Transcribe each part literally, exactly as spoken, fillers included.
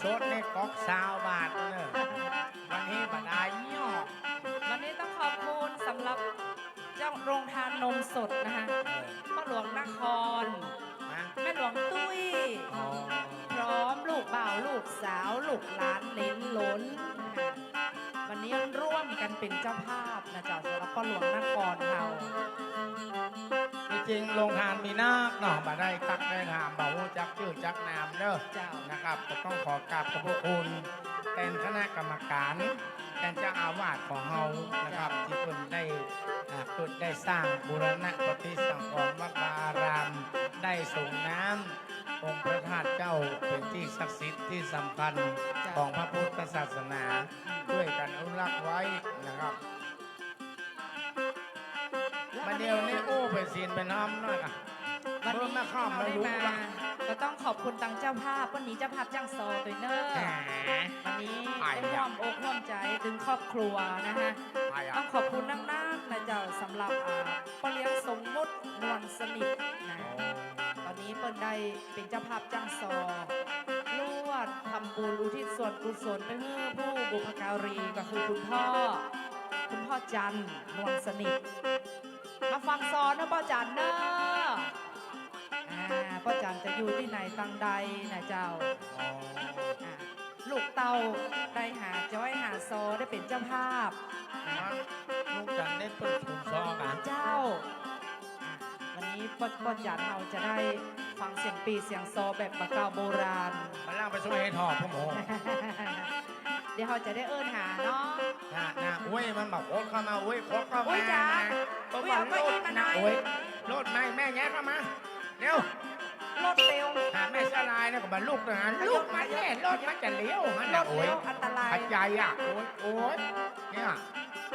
สดนี่ก๊อกซาวบาทเน่อ วันนี้บ่ได้ยอด วันนี้ต้องขอบคุณสำหรับเจ้าโรงทานนมสดนะคะ เออ ป้อหลวงนคร ฮะ แม่หลวงตุ้ย อ๋อ พร้อมลูกบ่าวลูกสาว ลูกหลานเหลนโหลนนะคะ วันนี้ร่วมกันเป๋นเจ้าภาพนะเจ้า สำหรับป้อหลวงนครเฮา จริงๆ โรงทานมีนักเนาะ บ่ได้ตั๊กได้ถาม บ่ฮู้จักจื้อจักนามเน่อ เจ้า นะครับ ก็ต้องขอกราบขอบพระคุณแตนคณะกรรมการ แตนเจ้าอาวาสของเฮานะครับ เจ้า ตี้เปิ้นได้ อ่า เปิ้นได้สร้างบูรณะปฏิสังขรณ์วัดวาอาราม ได้สรงน้ำองค์พระธาตุเจ้า เป๋นตี้ศักดิ์สิทธิ์ตี้สำคัญ เจ้า ของพระพุทธศาสนา ช่วยกันอนุรักษ์ไว้นะครับ แล้ววันนี้ บ่าเดี่ยวนี้อู้เป๋นศีลเป๋นธรรมหน้อยก่ะ วันนี้ เปิ้นมาข้าม เฮาได้ มารู้ มา ละ ก็ต้องขอบคุณตังเจ้าภาพ วันนี้เจ้าภาพจ้างซอตวยเน่อ แหม วันนี้ ใครอะ ได้ร่วมอกร่วมใจ๋ตึงครอบครัวนะคะ ใครอะ ต้องขอบคุณนักๆ นะเจ้า สำหรับ อ่า ป้อเลี้ยงสมมุตินวลสนิทนะ ตอนนี้เปิ้นได้เป๋นเจ้าภาพจ้างซอ ร่วมทำบุญอุทิศส่วนกุศลไปหื้อผู้บุพการี ก็คือคุณพ่อ คุณพ่อจันทร์นวลสนิท มาฟังซอเน่อป้อจันทร์เน่อ อ่า ป้อจันทร์จะอยู่ตี้ไหนตังใดนะเจ้า อ๋อ อ่า ลูกเต้าได้หาจ้อยหาซอ ได้เป๋นเจ้าภาพ ฮะ ลูกจันทร์ได้เปิ้นทุนซอก่ะ เจ้า อ่ะ วันนี้ป้อ ป้อจันทร์เฮาจะได้ฟังเสียงปี่เสียงซอแบบบ่าเก่าโบราณ มันล่างไปช่วยให้ถอดผมโห เดี๋ยวเฮาจะได้เอิ้นหาเนาะ น่ะ น่ะ โอ้ย มันบ่าโคตรเข้ามา โอ้ย โคตรเข้ามา โอ้ย จ๋า ก็ โอ้ย เอาเก้าอี้มาหน่อย โอ้ย รถมา แม่แยกเข้ามา เร็ว รถเร็ว หาแม่สลายเนี่ยก็บ่าลุกนะ ลุกมาแน่รถมันจะเลี้ยวหั่นน่ะ รถเร็ว โอ้ย อันตราย ขยายอ่ะ โอ้ย โอ้ย เนี่ย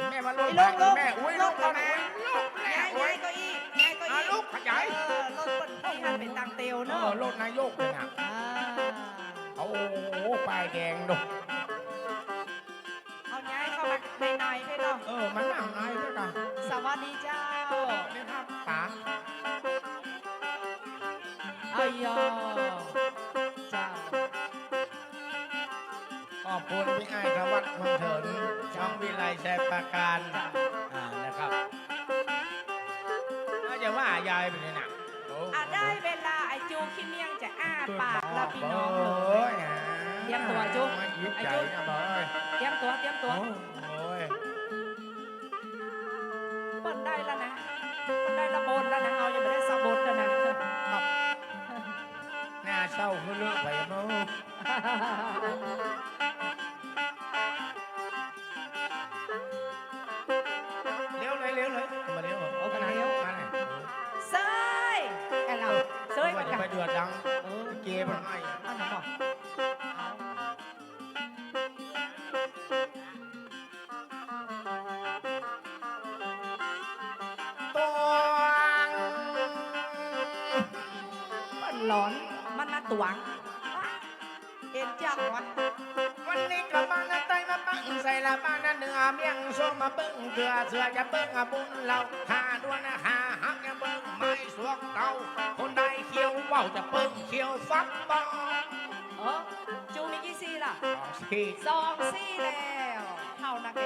แม่ว่ารถ ไอ้ลุก ลุก แม่ อุ๊ย ลุก ลุก ลุก แม่ ลุกแม่ ย้าย อุ๊ย ย้ายเก้าอี้ ย้ายเก้าอี้ อ่ะ ลุกขยาย เออ รถเปิ้นตี้หันไปตางเตียวเนอะ เออ รถนายกเนี่ยนะ อ่า โอ้โห ป้ายแดงดู เอาย้ายเข้ามาในๆ เพ่นเนาะ เออ มานั่งในเพ่นเนาะ สวัสดีเจ้า สวัสดีครับป๋า อ้ายยอ เจ้า ขอบคุณพี่อ้ายธวัชเมืองเถิน น้องวิไลชัยปราการ อ่า นะครับ ก็จะว่ายายไปเลยน่ะ โอ้ อ่ะ ได้เวลาไอ้จูขี้เมี่ยงจะอ้าปากแล้วพี่น้องเอ๋ย เตรียมตั๋วจู มาอิด ไอ้จู ใหญ่นะบอย เตรียมตั๋ว เตรียมตั๋ว โอ้ย เปิ้นได้แล้วนะ เปิ้นได้ละบนแล้วนะ เฮายังบ่ได้สักบนเลยนะ ครับ หน้าเศร้าคือเลือกไปเนาะ เร็วเลย เร็วเลย มาเร็ว เอาไปไหน มาไหน เซ้ย แกเรา เซ้ย ไปเดือดดัง เออ เกย์มันให้ อันนั้นเหรอ ตวง มันหลอน มันมาตวง เห็นจังวะ วันนี้ก็บ้านนาใต้มาปังใส่ละบ้านนาเหนือเมียงโซมาเปิ้งเกือเสือจะเปิ้งอะบุญเราข้าดวนข้าหักจะเปิ้งไม้สวกเตา คนใดเขียวเว้าจะเปิ้งเขียวฟักบอ เออ จูมีกี่ซี่ล่ะ สองซี่ สองซี่แล้ว เท่านะแก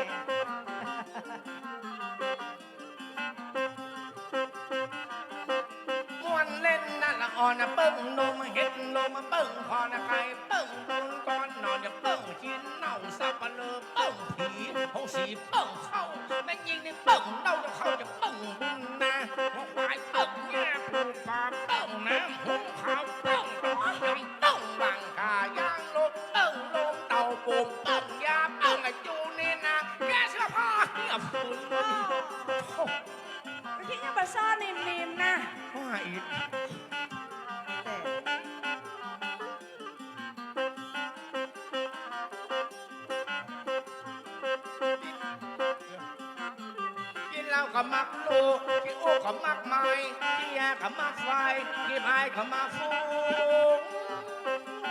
ม่วนเล่นนั่นละอ่อนนะ เปิ้งนมเห็ดนมเปิ้งคอนะไก่ เปิ้งบุญก้อนนอนจะเปิ้งกินเน่าสับปะเลอ เปิ้งผีโฮงสี เปิ้งเข้า แม่ญิงนี่เปิ้งเน่าจะเข้าจะเปิ้งบุญนา หัวควายเปิ้งแม่ผูกปลา เปิ้งน้ำหุงข้าว เปิ้งต้มยำ เปิ้งบังกายางลบ เปิ้งลมเต่าโป่ง เปิ้งยา เปิ้งอายุนี่นะ แก้เสื้อผ้าเหียบฝุ่น โอ้ ก็คิดยังบ่ซ่อนนิ่มๆ นะ ว่าอีก แต่ กินเหล้าก็มักลูก กินโอ๊กก็มักไม้ กินเบียร์ก็มักไฟ กินพายก็มักฟู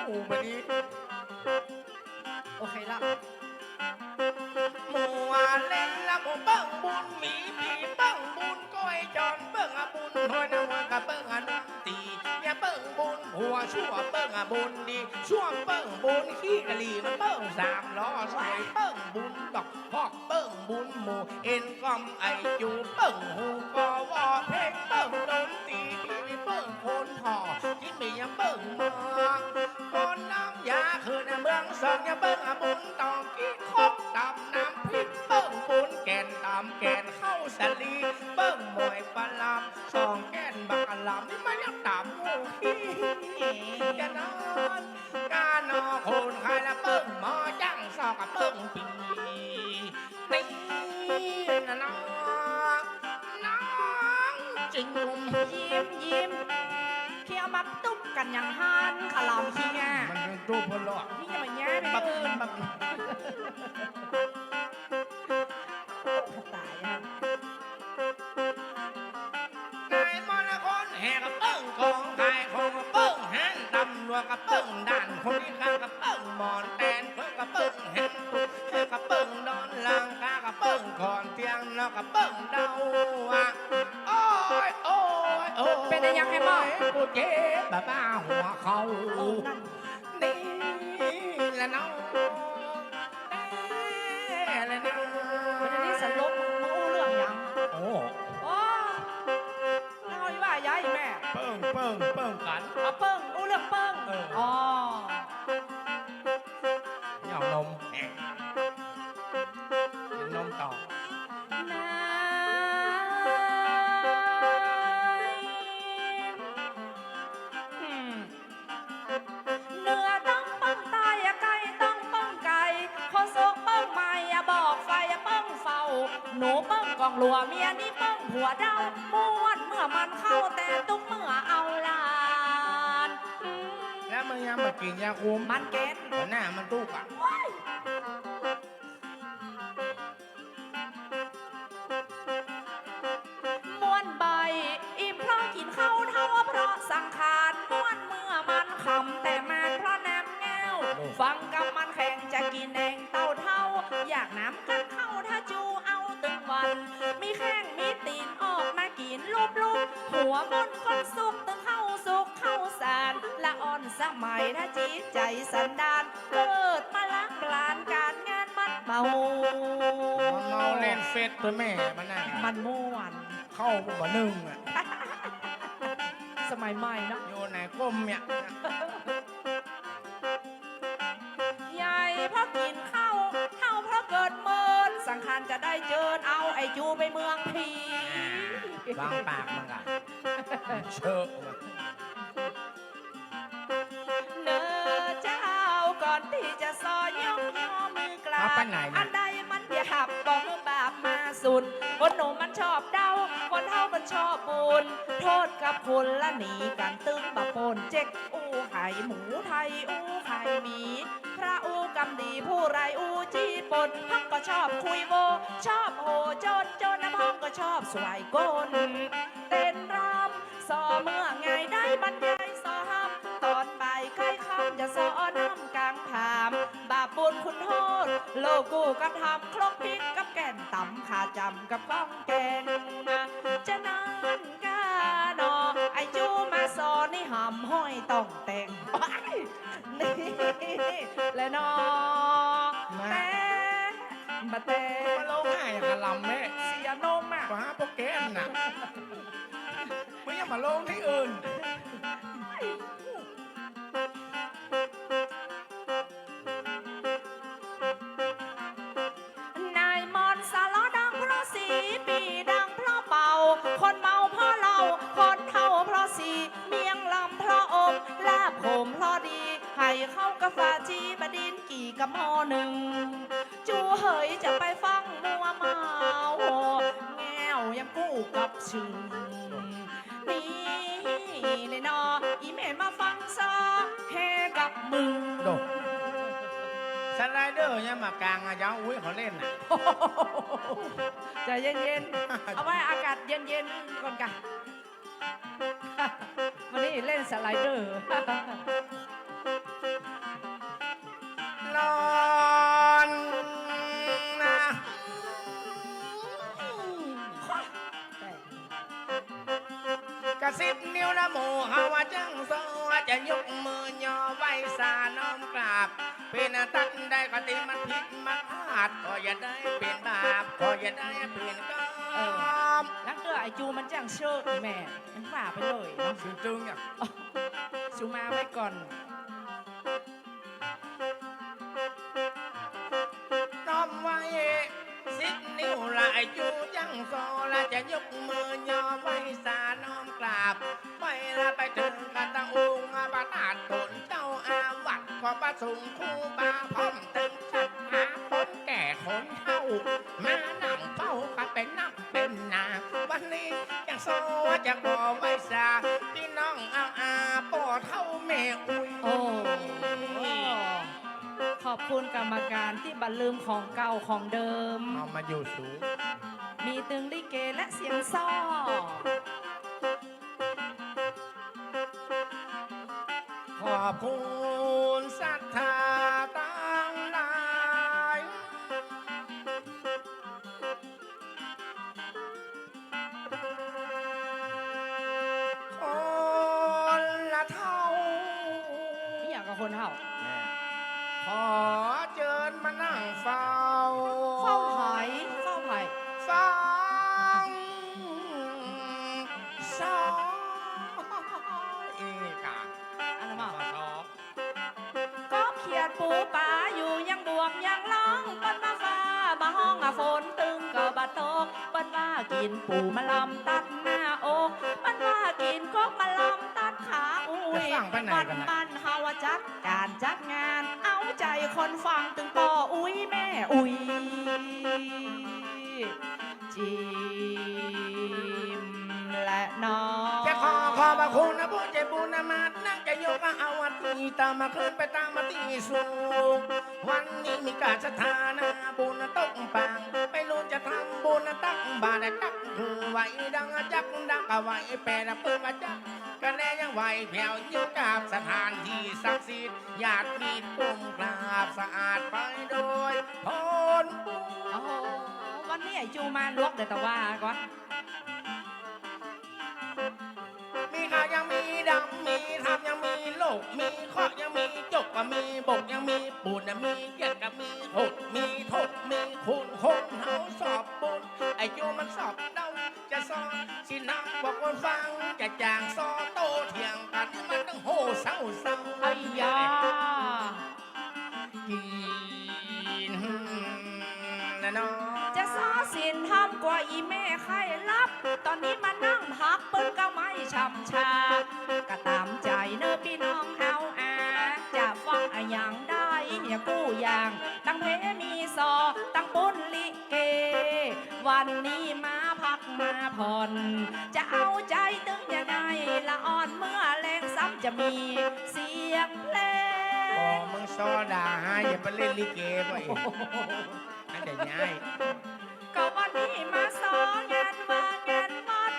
โอ้ บัดนี้ โอเคละ หมู่ว่าเล่นละหมู่เปิ้งบุญหมี ผีเปิ้งบุญก้อยจอน เปิ้งอะบุญห้อยน้ำมันกะเปิ้งอะน้ำตี อย่าเปิ้งบุญหัว ชั่วเปิ้งอะบุญดี ชั่วเปิ้งบุญขี้กะหรี่ มันเปิ้งสามล้อสวย เปิ้งบุญดอกพอก เปิ้งบุญหมู่ เอ็นกอมไอจู เปิ้งฮูกอวอเพลง เปิ้งดนตรีดี เปิ้งคนผ่อ ที่มียังเปิ้งมา คนน้ำยาคืนเมืองสอง ยังเปิ้งอะบุญตอง กิ๋นคกตำน้ำพริก เปิ้งบุญแก่นตำแก่นข้าวสาลี เปิ้งมวยปะลำ สองแก่นบักกะหล่ำ นี่มันยังตำหูขี้จะนอน กาหนอโคนไข่ละเปิ้งหม้อ จั่งซอกกะเปิ้งปี นี่นะน้อง น้องจะงม ยิ้ม ยิ้ม เคี้ยวมาตุ๊บกั๋นอย่างหั้น กะหล่ำขี้เงี้ย มันยังตุ๊บบ่รอด นี่อย่ามาแย่ไป บัก อื่น บัก ต๋ายอะ นายมณฑลแห่กะเปิ้งของ ขายของกะเปิ้ง หันตำรวจกะเปิ้ง ด่านคนพิการกะเปิ้ง หมอนแตนเปิ้งกะเปิ้ง หันตุ๊กแกกะเปิ้ง ดอนลางกากะเปิ้ง ขอนเตียงนอกกะเปิ้ง เดาอะ โอ๊ย โอ๊ย โอ๊ย เป๋นอะหยังแฮะหมอ กูเจ็บบ้าหัวเข่า โอ้ นั่น นี่แหละน้อง แน่แหละน้อง เดี๋ยวนี้สลบ มึงอู้เรื่องหยัง โอ้ โอ้ เฮาอีว่าย้ายแม่ เปิ้ง เปิ้ง เปิ้งกั๋น เอาเปิ้ง อู้เรื่องเปิ้ง เออ อ๋อ เหนี่ยวนม กิ๋นนมต่อ นาย อืม เหนือต้องเปิ้งใต้ ใก้ต้องเปิ้งไก๋ โฆษกเปิ้งใหม่ บอกไฟเปิ้งเฝ้า หนูเปิ้งกองหลัว เมียนี่เปิ้งผัวเด้า ม่วนเมื่อมันเข้า แต่ตุ๊กเมื่อเอาหลาน แล้วมึงยังมากิ๋นยาคุม มันเก็ด หัวหน้ามันตุ๊กอะ โอ๊ย ม่วนบ่ายอิ่มเพราะกิ๋นข้าวเถ้า เพราะสังขาร ม่วนเมื่อมันค่ำแต่มานเพราะแหนมแง้ว ฟังกำมันแข่งจะกิ๋นแหนงเต้าเถ้า อยากน้ำกัดเข้าถ้าจูเอาตึงวัน มีแข้งมีตี๋นออกมากิ๋นลุบๆ หัวม่วนก้นสุกตึงเข้าสุกเข้าสาร ละอ่อนสมัยถ้าจิตใจ๋สันดาน เกิดมาลักหลานก๋านงานมันเมา มันเมาเล่นเฟซตั๊วแม่มันน่ะ มันม่วน เข้าบ่นึ่งอะ สมัยใหม่เนาะ อยู่ไหนก้มเนี่ย ใหญ่เพราะกิ๋นข้าว เฒ่าเพราะเกิดเมิน สังขารจะได้เจิญ เอาไอ้จูไปเมืองผี วางปากมึงอะ เชิญ เน้อเจ้า ก่อนตี้จะซอยยกยอมือกราบ เอาไปไหนเนี่ย อันใดมันหยาบบอกมือบาปมาสุน คนหนุ่มมันชอบเดา คนเฒ่ามันชอบบุญ โทษกับคนละหนีกั๋นตึงบ่ปน เจ๊กอู้ไข่หมูไทยอู้ไข่หมี พระอู้กำดีผู้ไรอู้จี้ปน พ่องก็ชอบคุยโว ชอบโห่โจร โจรนะพ่องก็ชอบสวยก้น เต้นรำ ส่อเมื่อไงได้บรรยายส่อห้ำ ต๋อนบ่ายใก้ค่ำจะส่อน้ำกางผาม บาปบุญคุณโทษ โลกู้กับธรรม ครกพริกกับแก่นต๋ำ ข่าจ๋ำกับก้องแก่น จะนั้นก้าหนอ ไอ้จูมาส่อนี่หำห้อยต้องแต่ง นี่แหละหนอ มา แต่ มาแต่ มาร้องไห้หาลำแม่ เสียนมอะ ขอหาโปรแกรมน่ะ มึงอย่ามาลงตี้อื่น นายมอนสะเลาะดังเพราะสี ปี่ดังเพราะเป่า คนเมาเพราะเหล้า คนเฒ่าเพราะสี เมี่ยงลำเพราะอม ลาบขมเพราะดี ไห่เข้ากาฝาจี บ่าดินกี่กับหม้อนึ่ง จูเหยจะไปฟั่งมัวเมา แง่วยำกู้กับชึง นี่เลยหนอ อี่แม่มาฟั่งซอแฮกับมึง โด สไลเดอร์ยังมากางอะ จะเอาอุ้ยเขาเล่นน่ะ ใจ๋เย็นๆ เอาไว้อากาศเย็นๆ ก่อนกะ วันนี้เล่นสไลเดอร์ ร้อนนะ กระซิบนิ้วนะหมู่เฮาว่าจั่งซอ จะยกมือยอไหว้สาน้อมกราบ เป๋นตั๊ดใดก็ตี้มันผิดมันพลาด ขออย่าได้เป๋นบาป ขออย่าได้เป๋นกรรม เออ แล้วเตื้อไอ้จูมันจ้างเชิดแม่ มันว่าไปเลยเนาะ ตึงๆ เนี่ย อ๋อ สูมาไว้ก่อน น้อมไหว้สิบนิ้วละไอ้จูจั้งซอ ละจะยกมือยอไหว้สาน้อมกราบ ไปละไปเถิงกะตะองค์พระธาตุต๋นเจ้าอาวัต ขอพระสงฆ์ครูบาพร้อมเถิงศรัทธา คนแก่คนเฒ่า มานั่งเฝ้าก็เป๋นนัก เป๋นหนา วันนี้จะซอจะขอไหว้สา ปี้น้องเอาอาป้อเฒ่าแม่อุ๊ย โอ้ ขอบคุณกรรมการตี้บ่ลืมของเก่าของเดิม เอามาอยู่สูง มีตึงลิเกและเสียงซอ ขอบคุณศรัทธาตังหลาย คนละเฒ่า นี่อย่างกับคนเฒ่า ขอเจิญมานั่งเฝ้า เฝ้าไผ เฝ้าไผ ฟังซอ เอกะ อันนั้นมา ซอ กบเขียดปูป๋าอยู่ยังบ่วงยังล่อง เปิ้นว่าฟ้าบ่ฮ้องอะฝนตึงก็บ่ตก เปิ้นว่ากิ๋นปูมาลำตัดหน้าอก เปิ้นว่ากิ๋นกบมาลำตัดขาอุ๊ย จะฟังไปไหนกันนะ วันๆ เฮาจัดก๋านจัดงาน เอาใจ๋คนฟังตึงป้ออุ๊ยแม่อุ๊ย จิมแหละเนาะ จะขอขอบพระคุณนะผู้ใจ๋บุญนะมาดนัก จะยกมาเอาวัตถุตามมาคืนไปตามมาตี้สุข วันนี้มีก๋านศรัทธานะบุญตกปาง ไม่รู้จะทำบุญตักบาตรจักคือไหวดังจักดังก็ไหวแปดเปิ้งก็จัก ก็แลยังไหวแผวอยู่กับสถานตี้ศักดิ์สิทธิ์ ญาติมิตรก้มกราบสะอาดไปโดยผลบุญ โอ้โห วันนี้ไอ้จูมาลวกเดี๋ยวแต่ว่าก่อน มีขาวยังมีดำ มีธรรมยังมีโลก มีเคราะห์ยังมีจก ก็มีบกยังมีปูน มีเกียรติก็มีหด มีทศ มีคุณ คนเฮาสอบบุญ ไอ้จูมันสอบเดา จะสอนศีลธรรมบอกคนฟัง จะจ่างซอโต้เถียงกั๋น นี่มันตึงโหเศร้าเศร้า ไอ้ยา กิ๋นนะเนาะ จะสอนศีลธรรมกว่าอีแม่ใค่หลับ ต๋อนนี้มานั่งพักเปิ้นก็ไม่ฉ่ำชา ก็ต๋ามใจ๋เน่อปี้น้องเอาอา จะฟังอะหยังได้เหียกู้อย่าง ตังเพมีซอ ตังปูนลิ เก วันนี้มาพักมาผ่อน จะเอาใจ๋ตึงยังไงละอ่อน เมื่อแลงซ้ำจะมีเสียงเพลง โอ้ มึงซอด่าฮะ อย่าไปเล่นลิเกบ่อีก อันเดี๋ยวย้าย ก็วันนี้มาซองานวางานวัด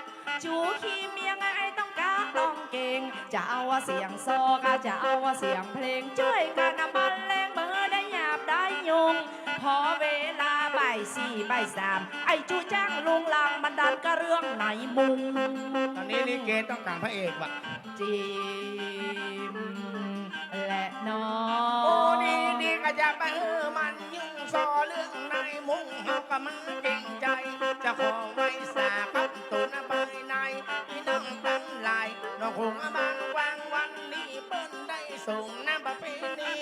จูขี้เมียงไอ้ต้องกาต้องเก่ง จะเอาว่าเสียงซอก็จะเอาว่าเสียงเพลง จ้วยกั๋นบรรเลงเมื่อได้หยาบได้ยุง พอเวลาบ่ายสี่บ่ายสาม ไอ้จูจ้างลุงลางมันดันกะเรื่องในมุง ต๋อนนี้ลิเกต้องก๋านพระเอกว่ะ จิมแหละเนาะ โอ้ ดีดีก็จะไปเออมัน ยิ่งซอเรื่องในมุงเฮาก็มาเกรงใจ๋ จะขอไหว้สากับต๋นภายใน ปี้น้องตังหลาย น้องคงบางกว้างวันนี้เปิ้นได้ส่งนำประเพณี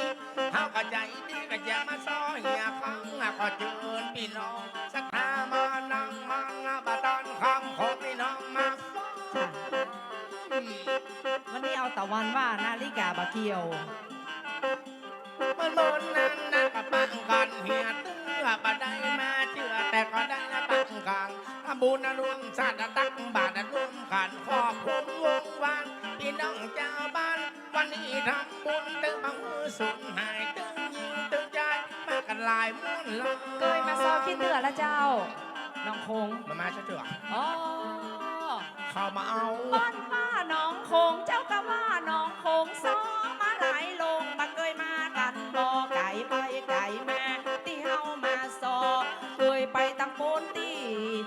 เฮาก็ใจ๋ดีก็จะมาซอเหียครั้ง ขอเจิญปี้น้องศรัทธามานั่งมาบ่าต้านคำ ขอปี้น้องมาฟัง วันนี้เอาตะวันว่านาฬิกาบ่เกี่ยว เหมือนเหมือนนั้นนะก็ปะกั๋นเหียเตื้อ บ่ได้มาเจื้อแต่ก็ได้ปะกั๋น ทำบุญร่วมสร้างตักบาตรร่วมกั๋น ขอบคุณวงวานปี้น้องจาวบ้าน วันนี้ทำบุญตึงบ่หื้อสูญหาย ตึงญิงตึงจายมากั๋นหลายม่วนหลาย เกยมาซอกี่เตื้อละเจ้า หนองคง มา มาเตื้อ อ๋อ เข้ามาเอา บ้านป้าหนองคง เจ้าก็ว่าหนองคง ซอมาหลายลง บ่เกยมากั๋นบ่ไก๋ไปไก๋มา ตี้เฮามาซอ เกยไปตังปูนตี้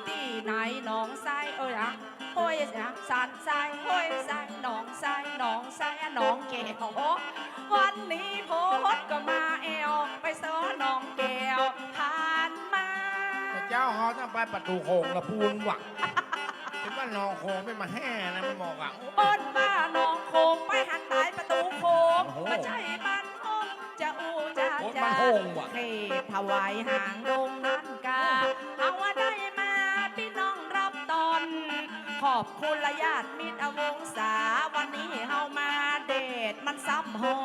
ตี้ไหนหนองไซ เอ้ยอะ ห้วยสันทราย ห้วยทราย หนองทราย หนองทราย หนองแก้ว วันนี้พ่อฮอดก็มาแอ่ว ไปซอหนองแก้วผ่านมา แต่เจ้าเฮาต้องไปประตู๋โขงละปูนว่ะ เปิ้นว่าหนองโขงเปิ้นมาแห่นะ มันบอกอะ เปิ้นว่าหนองโขงไปหันตายประตู๋โขง โอ้โห บ่ใจ้บ้านห้อง จะอู้จะ โอ้ย จ๋า มันห้องว่ะ เขตถวายหางดงนั้นกา เฮาว่าได้มาปี้น้องรับตอน ขอบคุณละญาติมิตรอวงศา วันนี้เฮามาแดดมันซ้ำฮ้อ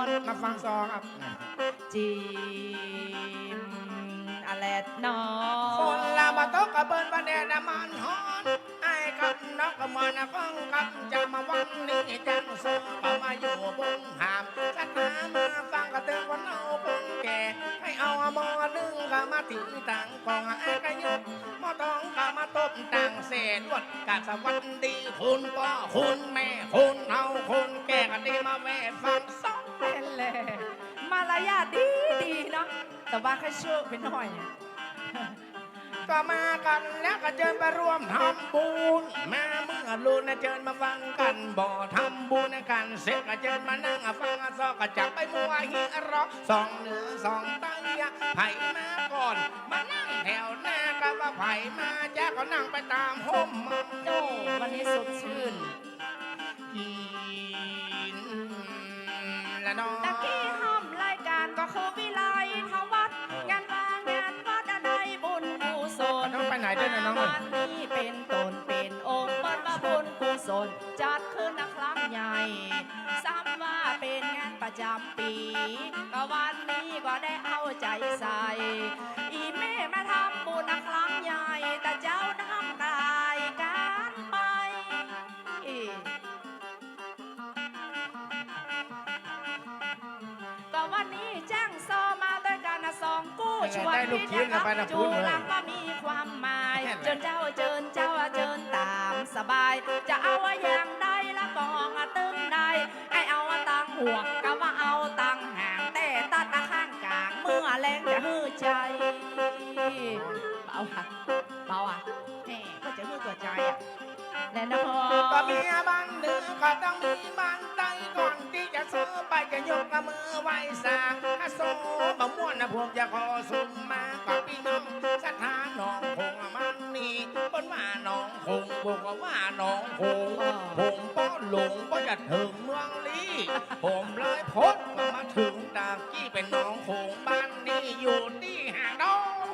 น เปิ้นมาฟังซอครับ จิม อะแลดนอ คนละมาตกกะเปิ้นว่าแดดน่ะมันฮ้อน อ้ายกับน้องก็มานะ ก้องกับจะมาวันนี้จังเซอ ก็มาอยู่บงหาม ศรัทธามาฟังกะเติมคนเฒ่าคนแก่ ให้เอาหม้อนึ่งกะมาตี๋ตังกอง อ้ายกะยกหม้อตองกะมาตบตังเสด ลวดกะสวัสดีคุณป้อคุณแม่ คนเฒ่าคนแก่กะตี้มาแวะฟังซอ แม่นแหละ มารยาทดีดีเนาะ แต่ว่าข้าเชื่อไปหน่อย ก็มากั๋นแล้วก็เจิญไปร่วมทำบุญ มาเมื่อลูนนะเจิญมาฟังกั๋น บ่ทำบุญกั๋นเสร็จก็เจิญมานั่งฟังซอ ก็จักไปมัวหัวเราะ สองเหนือสองใต้ ใผมาก่อน มานั่งแถวหน้า กะว่าใผมาจ๊า ก็นั่งไปต๋ามฮ่ม โอ้ วันนี้สดชื่น กิ๋นละเนาะ ตะกี้ฮ่ำรายก๋านก็คือวิไลธวัฒน์ งานวางานวัดได้บุญกุศล น้องไปไหนด้วยเนี่ยน้อง งานนี้เป๋นตนเป๋นองค์ เปิ้นว่าบุญกุศล จัดขึ้นนะครั้งใหญ่ ซ้ำว่าเป๋นงานประจ๋ำปี๋ ก็วันนี้ก็ได้เอาใจ๋ใส่ อี่แม่มาทำบุญนะครั้งใหญ่ ตะเจ๊าน้ำตายกั๋นไป ก็วันนี้จ้างซอมาตวยกั๋นนะสองกู้ ชวน ได้ลูกชิ้น มิตรนะครับ ไปนะ จุลัง พูดเลย ก็มีความหมาย แค่นั้นแหละ เจิญเจ้า เจิญเจ้า เจิญต๋ามสบาย จะเอาอย่างใดละก็ตึงได้ ให้เอาตังหัว กะว่าเอาตังหาง แต่ตัดตาข้างก๋าง เมื่อแลงจะหื้อใจ๋ เบาอะ เบาอะ แหม ก็จะหื้อตั๋วใจ๋อะ แน่นอน ก็มีบ้านเหนือก็ต้องมีบ้านใต้ ก่อนตี้จะเซอไปจะยกมือไหว้สา ถ้าเซอบ่ม่วนนะผมจะขอสุมมา กับปี้น้องศรัทธาหนองโขงมันนี่ เปิ้นว่าหนองโขง ผมก็ว่าหนองโขง เออ ผมป้อหลง ป้อจะเถิงเมืองลี้ ผมเลยพดมาเถิงตะกี้ เป๋นหนองโขง บ้านนี่อยู่ตี้หางดง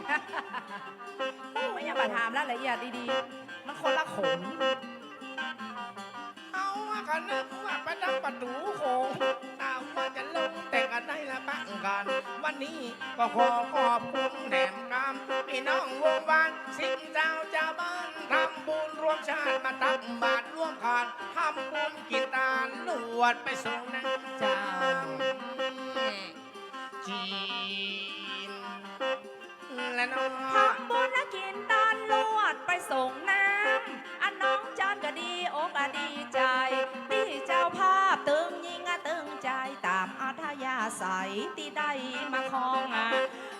โอ้ย อย่ามาถามรายละเอียดดีๆ มันคนละโขง เอาว่ากั๋นนึกว่าไปตางประตู๋โขง ตางว่าจะลงแต่ก็ได้ละปะกั๋น วันนี้ก็ขอขอบคุณแหนมกำ ปี้น้องวงวาน สิบเจ้าจาวบ้าน ทำบุญร่วมชาติ มาตักบาตรร่วมกั๋น ทำบุญกิ๋นตานลวดไปส่งน้ำ เจ้า จีน และน้อง ทำบุญและกิ๋นตานลวดไปส่งน้ำ อะน้องจานก็ดีอกอะดีใจ๋ ตี้เจ้าภาพตึงยิ่งอะตึงใจ๋ ต๋ามอัธยาศัยตี้ได้มาคองอะ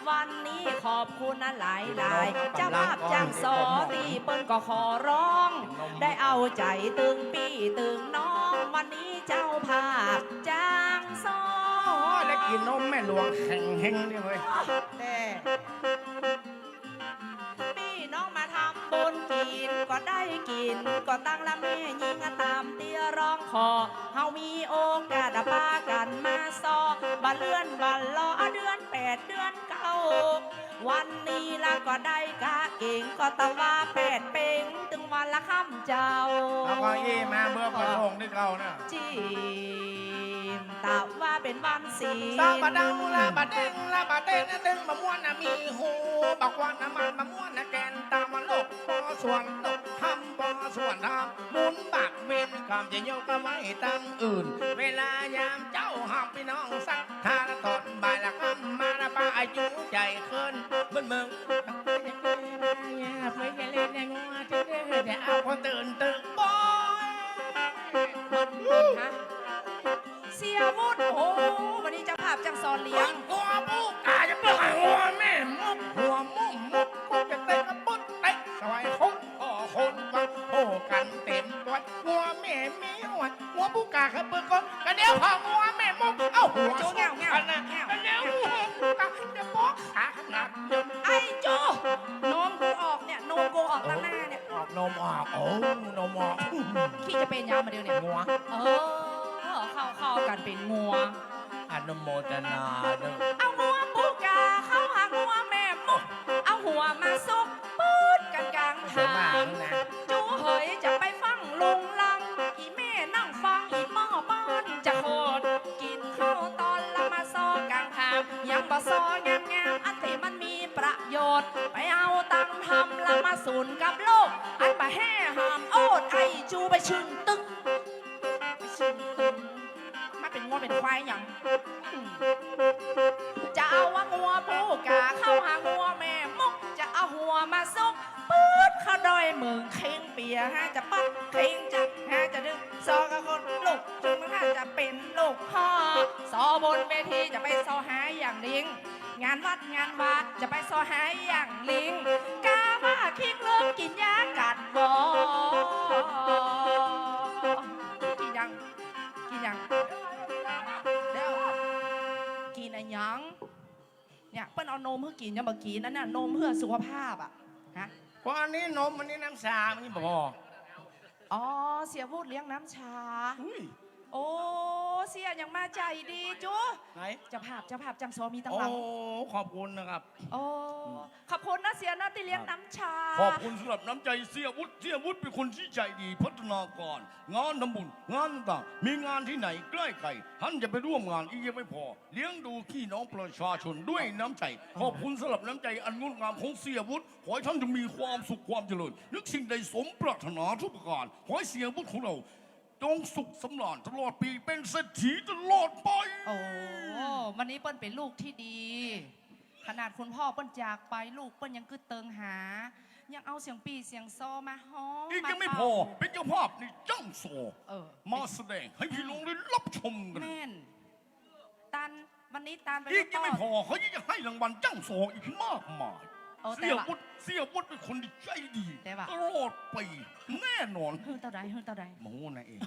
วันนี้ขอบคุณนะหลายๆ เจ้าภาพจ้างซอตี้เปิ้นก็ขอร้อง ได้เอาใจ๋ตึงปี้ตึงน้อง วันนี้เจ้าภาพจ้างซอ โอ้ย ได้กิ๋นนมแม่หลวงแข็งแฮงนี่เว้ย แต่ ปี้น้องมาทำบุญกิ๋นก็ได้กิ๋น ก็ตังละแม่ยิ่งต๋ามตี้ร้องขอ เฮามีโอกาสปากั๋นมาซอ บ่าเลื่อนบ่ารอ เดือนแปดเดือนเก้า วันนี้ละก็ได้กะเก๋ง ก็ตะว่าแปดเป๋ง ตึงวันละค่ำเจ้า เอาเก้าอี้มาเมื่อประสงค์ตี้เก่านะ จีน ตะว่าเป๋นวันศีล ตะบ่าเดาละบ่าเด้งละบ่าเต้น ตึงบ่ม่วนนะมีฮู บ่ควันนะมันบ่ม่วนนะแก่น ตะวันโลกปอส่วนโลก ทำปอส่วนทำ บุญบาปเวรกรรมจะยกเอาไว้ตังอื่น เวลายามเจ๊าห้ามปี้น้องศรัทธา ตอนบ่ายละค่ำมาละป้าอายุใหญ่ขึ้น เหมือนเมือง อย่าไปเล่นในงัวเด้อ เดี๋ยวเอาคนตื่นตึกบ่อย ฮะ เสียวุฒิ โอ้ วันนี้เจ้าภาพจ้างซอเลี้ยง หัวผู้กาจะเปิ้งหัวแม่ มุกหัวมุ่งมุก กูจะเตะกระปุกเตะสวายคนพ่อคนฟัง โอ้ มาเดี๋ยวเนี่ย งัว เออ เข้า เข้ากั๋นเป๋นงัว อนุโมทนาเน่อ เอางัวปู๋ก๋าเข้าหางัวแม่มก เอาหัวมาสุกปื๊ดกั๋นก๋างถาง สวยมากนะ จู๋เหยจะไปฟั่งลุงลัง อี่แม่นั่งฟังอี่หม้อป้อนจะโขด กิ๋นข้าวตอนละมาซอก๋างถาง ยังบ่ซองามๆ อันตี้มันมีประโยชน์ ไปเอาตังธรรมละมาสุนกับโลก อันบ่แฮ่หามโอด ไอ้จู๋ไปชึ่งตึง ไปชึ่งตึง มาเป๋นงัวเป๋นควายหยัง อืม จะเอาว่างัวปู๋ก๋าเข้าหางัวแม่มก จะเอาหัวมาสุกปื๊ดเข้าดอยเมืองเข็งเปีย หาจะปัดเข็งจะหาจะดึง ซอกับคนลูก จึงมันหาจะเป๋นลูกพ่อ ซอบนเวทีจะไปซอหาอย่างลิง งานวัดงานวาจะไปซอหาอย่างลิง กาว่าคิงเริ่มกิ๋นยากั๋นบ่ กิ๋นยัง กิ๋นยัง เดี๋ยว กิ๋นอะหยัง เนี่ย เปิ้นเอานมหื้อกิ๋นยังบ่กิ๋น อันนั้นน่ะ นมเพื่อสุขภาพอะ ฮะ ก็อันนี้นม อันนี้น้ำชา มันบ่พอ อ๋อ เสี่ยวุฒิเลี้ยงน้ำชา อุ้ย โอ้ เสี่ยยังมาใจ๋ดีจุ๊ ไหน เจ้าภาพ เจ้าภาพ จ้างซอมีตังหลัง โอ้ ขอบคุณนะครับ โอ้ อืม ขอบคุณนะเสี่ยนะตี้เลี้ยงน้ำชา ขอบคุณสำหรับน้ำใจเสี่ยวุฒิ เสี่ยวุฒิเป๋นคนตี้ใจ๋ดี พัฒนาก๋าน งานทำบุญ งานต่างๆ มีงานตี้ไหนใก้ๆ หันจะไปร่วมงาน อี้ยังไม่พอ เลี้ยงดูพี่น้องประชาชนด้วยน้ำใจ๋ ขอบคุณสำหรับน้ำใจ๋อันงดงามของเสี่ยวุฒิ ขอให้ท่านจงมีความสุขความเจริญ นึกสิ่งใดสมปรารถนาทุกประก๋าน ขอให้เสี่ยวุฒิของเรา จงสุขสำราญตลอดปี๋ เป๋นเศรษฐีตลอดไป โอ้ วันนี้เปิ้นเป๋นลูกตี้ดี ขนาดคุณพ่อเปิ้นจากไป ลูกเปิ้นยังกึ๊ดเติงหา ยังเอาเสียงปี่เสียงซอมาฮ้อง อี้ยังไม่พอ มาเป่า เป๋นเจ้าภาพในจ้างซอ เออ มาแสดงให้พี่น้องได้รับชมกั๋น แม่น ตาน วันนี้ตานไป อี้ยังไม่พอ เขายังจะหื้อรางวัลจ้างซออีกมากมาย เออ เสี่ยวุฒิ เสี่ยวุฒิเป๋นคนตี้ใจ๋ดี แต่ว่า ตลอดปี๋ แน่นอน หื้อเต้าใด หื้อเต้าใด หมูน่ะเอง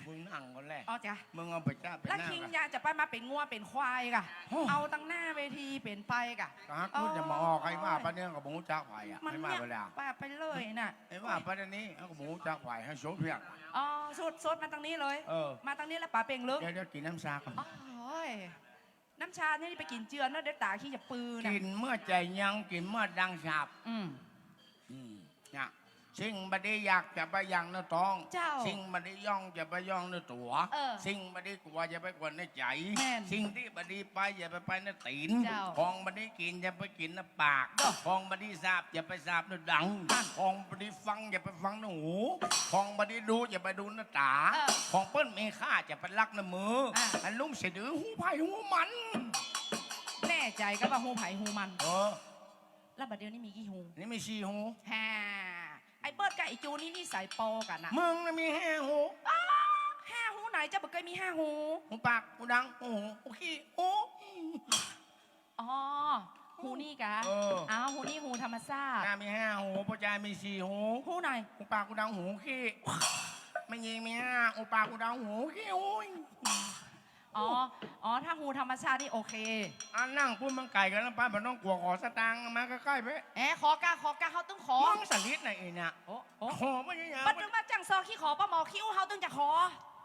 มึงนั่งก่อนแหละ อ๋อจ้ะ มึงเอาไปจ้าไป แล้ว นั่ง คิง อะ ยายจะไปมาเป๋นงัวเป๋นควายก่ะ โอ้ เอาตังหน้าเวทีเป๋นไปก่ะ กะฮัก เออ พูดจะมาออก ใครว่าปะเนี่ยก็บ่ฮู้จักใผอะ มัน ใครว่า เนี่ย ไปแล้ว ไป ไปเลยน่ะ ไอ้ว่าปะเนี่ยนี่ เอาก็บ่ฮู้จักใผ หื้อโสเปียก อ๋อ สุด สุดมาตังนี้เลย เออ มาตังนี้แล้วป๋าเป่งลึก เดี๋ยว เดี๋ยวกิ๋นน้ำชาก่อน โอ้ย น้ำชานี่ไปกิ๋นเจือเน่อ เดี๋ยวต๋าคิงจะปือน่ะ กิ๋นเมื่อใจ๋ยัง กิ๋นเมื่อดังฉับ อืม อืม เนี่ย สิ่งบ่ดีอยากจะไปอยากในต๊อง เจ้า สิ่งบ่ดีย่องจะไปย่องในตั๋ว เออ สิ่งบ่ดีกั๋วจะไปกั๋วในใจ๋ แม่น สิ่งตี้บ่ดีไปอย่าไปไปในตี๋น เจ้า ของบ่ดีกิ๋นอย่าไปกิ๋นในปาก เจ้า ของบ่ดีสาบอย่าไปสาบในดัง อ่ะ ของบ่ดีฟังอย่าไปฟังในหู ของบ่ดีดูอย่าไปดูในต๋า เออ ของเปิ้นมีค่าอย่าไปลักในมือ อ่ะ อันลุ่มเสยดื้อฮู้ใผฮู้มัน แน่ใจ๋ก็ว่าฮู้ใผฮู้มัน เออ แล้วบ่าเดี่ยวนี้มีกี่ฮู นี่มีสี่ฮู ฮ่า ไอ้เปิ้นกับไอ้จูนี่นิสัยปอกั๋นน่ะ มึงน่ะมีห้าฮู อ้า ห้าฮูไหน เจ้าบ่เกยมีห้าฮู ฮูปาก ฮูดัง ฮูหู ฮูขี้ ฮู อ๋อ ฮูนี่กะ เออ อ้าว ฮูนี่ฮูธรรมชาติ น่ะมีห้าฮู ป้อจายมีสี่ฮู ฮูไหน ฮูปาก ฮูดัง ฮูขี้ แม่ญิงมีห้า ฮูปาก ฮูดัง ฮูขี้ ฮู อ๋อ อ๋อ ถ้าฮูธรรมชาตินี่โอเค อันนั่งปุ้นมันไก๋กั๋นแล้วไป บ่ต้องกั๋ว ขอสตางค์มาใก้ๆ ไป แอะ ขอกะ ขอกะ เฮาตึงขอ มึงสลิดน่ะไอ้น่ะ โอ้ โอ้ ขอบ่ยัง บ่ตึงว่าจ้างซอขี้ขอ ป้อหมอขี้อู้ เฮาตึงจะขอ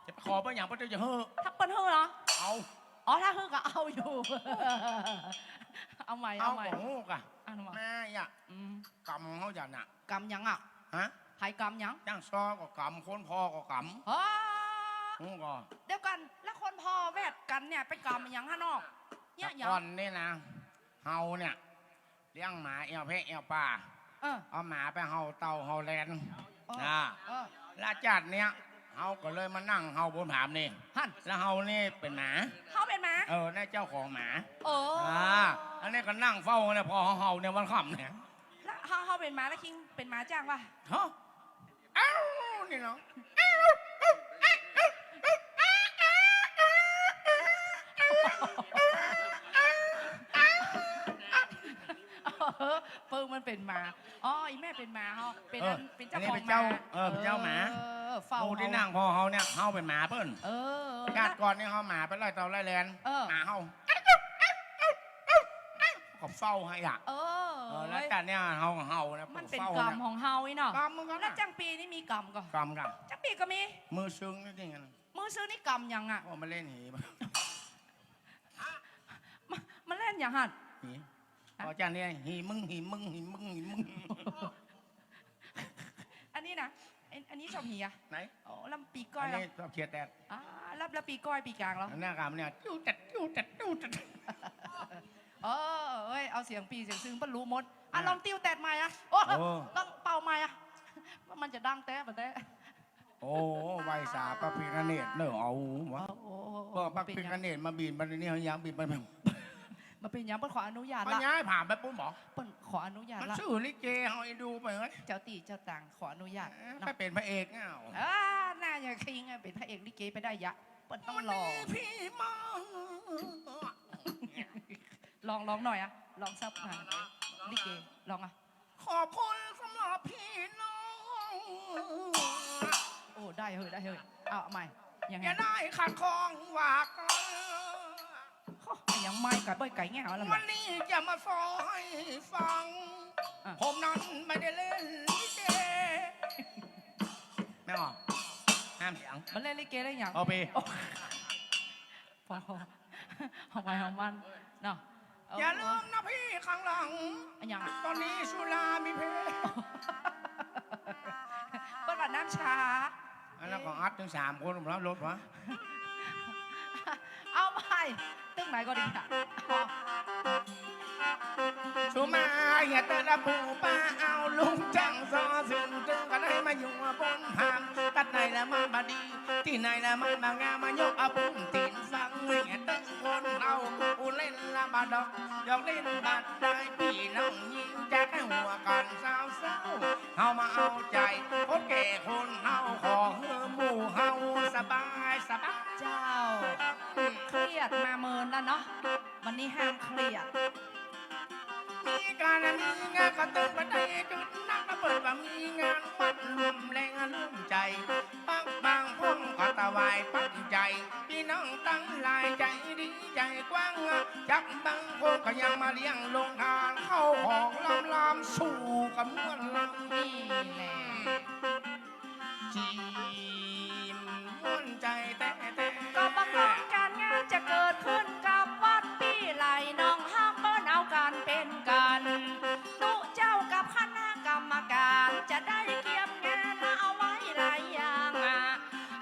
จะไปขอป้อหยัง ป้อเจ้าจะหื้อ ถ้าเปิ้นหื้อเหรอ เอา อ๋อ ถ้าหื้อก็เอาอยู่ เอาใหม่ เอาใหม่ เอาของฮูกะ อ่ะ มา มา อย่า อืม กำเฮาอย่าน่ะ กำหยังอะ ฮะ ใผกำหยัง จ้างซอก็กำ คนผ่อก็กำ ฮะ ฮูก็ เดี๋ยวก่อน แล้วคนผ่อแวดกั๋นเนี่ย ไปกำหยังฮะนอก เนี่ยหยัง แต่ก่อนนี่นะ เฮาเนี่ย เลี้ยงหมาแอ่วแพะแอ่วปลา เออ เอาหมาไปเห่าเต่าเห่าแลน เออ นะ เออ แล้วจ้าดเนี่ย เฮาก็เลยมานั่งเห่าบนผานี่ หั้น แล้วเฮานี่เป๋นหมา เฮาเป๋นหมา เออ นี่เจ้าของหมา เออ อ่า อันนี้ก็นั่งเฝ้าเนี่ย พอเฮาเห่าเนี่ยวันค่ำเนี่ย แล้วเฮา เฮาเป๋นหมา แล้วคิงเป๋นหมาจ้างวะ ฮะ อ้าว นี่เนาะ เปิ้งมันเป๋นหมา อ๋อ อี่แม่เป๋นหมาเฮา เป๋น เออ อัน เป๋นเจ้าของหมา อันนี้เป๋นเจ้า เออ เป๋นเจ้าหมา เออ เฝ้า ฮู้ตี้นั่งผ่อเฮาเนี่ย เฮาเป๋นหมาเปิ้น เออ จ้าดก่อนนี่เฮาหมาไปไล่เต่าไล่แลน เออ หมาเฮา ก็เฝ้าหื้ออะ เออ เออ แล้ว เฮ้ย แต่เนี่ยเฮา เฮานะ มันเป๋น เฝ้า ก๋รรม นะ ของเฮาอี้เนาะ ก๋รรมเหมือนกั๋น แล้ว น่ะ จั้งปี๋นี่มีก๋รรมก่อ ก๋รรม ก๋รรม จั้งปี๋ก็มี มือซืนนี่ไง มือซืนนี่ก๋รรมหยังอะ โอ้ มาเล่นหี มา มาเล่นหยังหั้น หี ฮะ อ๋อ จั้งเนี่ย หีมึง หีมึง หีมึง หีมึง อันนี้นะ อัน อันนี้ชอบหีอะ ไหน อ๋อ แล้วปี๋ก้อย อันนี้ เหรอ ชอบเขียดแต๊ด อ่า แล้ว แล้วปี๋ก้อยปี๋ก๋างเหรอ อันนั้นก๋รรมเนี่ย ติ้วแต๊ด ติ้วแต๊ด ติ้วแต๊ด เออ เอ้ย เอาเสียงปี่เสียงซืงเปิ้นฮู้หมด อ่ะ อ่ะ ลองติ้วแต๊ดใหม่อะ โอ้ โอ้ ต้องเป่าใหม่อะ ว่ามันจะดังแต๊บ่แต๊ โอ้ ไหว้สาพระพิฆเนศเน่อ เอาวะ โอ้ โอ้ โอ้ เปิ้นพระพิฆเนศมาบิณฑบาตนี่ ยังบิณฑบาต บ่เป๋นหยัง เปิ้นขออนุญาต มัน ละ ย้ายผ่านไปปุ้นบ่ เปิ้นขออนุญาต มัน ละ ซื่อลิเกเฮาเอ็นดูไปเฮ้ย เจ้าตี้เจ้าตางขออนุญาต เออ เนาะ ไปเป๋นพระเอกเงา เออ น่าจะคิงอะ เป๋นพระเอกลิเกไปได้ยะ เปิ้นต้องหล่อ วันนี้พี่มา ลอง ลองหน่อยอะ ลองสักหน่อย ลิเก ลองอะ ขอบคุณสำหรับพี่น้อง โอ้ ได้เฮ้ย ได้เฮ้ย เอาใหม่ ยังไง อย่าได้ขัดข้องว่ากัน โอ้ ยังไม่กัดเบ้ยไก่แง่วแล้ว วันนี้จะมาซอให้ฟัง อ่ะ ผมนั้นไม่ได้เล่นลิเก แม่ออก ห้ามเสียง มันเล่นลิเกได้หยัง เอาไป โอ้ พอ เอาไปของมัน เนาะ อย่าลืมนะพี่ข้างหลัง อะหยังอะ ตอนนี้สุรามีเพลง เปิ้นว่าน้ำชา อันนั้นก็อัดตึงสามคนแล้วลดวะ เอาใหม่ ตึงไหนก็ดีอะ อ๋อ สุมาเหียเตอะละปู่ป้าเอาลุงจั้งซ้อ ซึ่งตึงก็ได้มาอยู่บนผาง ตั๊ดไหนละมันบ่ดี ตี้ไหนละมันบ่งาม มายกเอาปุ้นตี๋นฟัง เหียเตอะคนเฮา กูเล่นละบ่ดอก ยกเล่นบ่ได้ ปี้น้องญิงจะได้หัวกั๋นเศร้าๆ เฮามาเอาใจ๋ คนแก่คนเฮา ขอหื้อหมู่เฮาสบายสบาย เจ้า เครียดมาเมินแล้วเนาะ วันนี้ห้ามเครียด มีก๋านมีงานก็ตึงบ่ได้จุดนัก เปิ้นว่ามีงานวัดร่วมแรงร่วมใจ๋ ปักบางพ่องก็ถวายปัจจัย ปี้น้องตังหลายใจ๋ดีใจ๋กว้าง จักบางพ่องก็ยังมาเลี้ยงโฮงตาน เข้าของล้ำๆ สู่กั๋นม่วนลำ นี่แหละ จีมม่วนใจ๋แต๊ๆ ก็ประกอบก๋านงานจะเกิดขึ้นกับวัดปี้ไหล น้องฮักเปิ้นเอากั๋นเป๋นกั๋น ตุ๊เจ้ากับคณะกรรมก๋านจะได้เกียมงานเอาไว้หลายอย่างอะ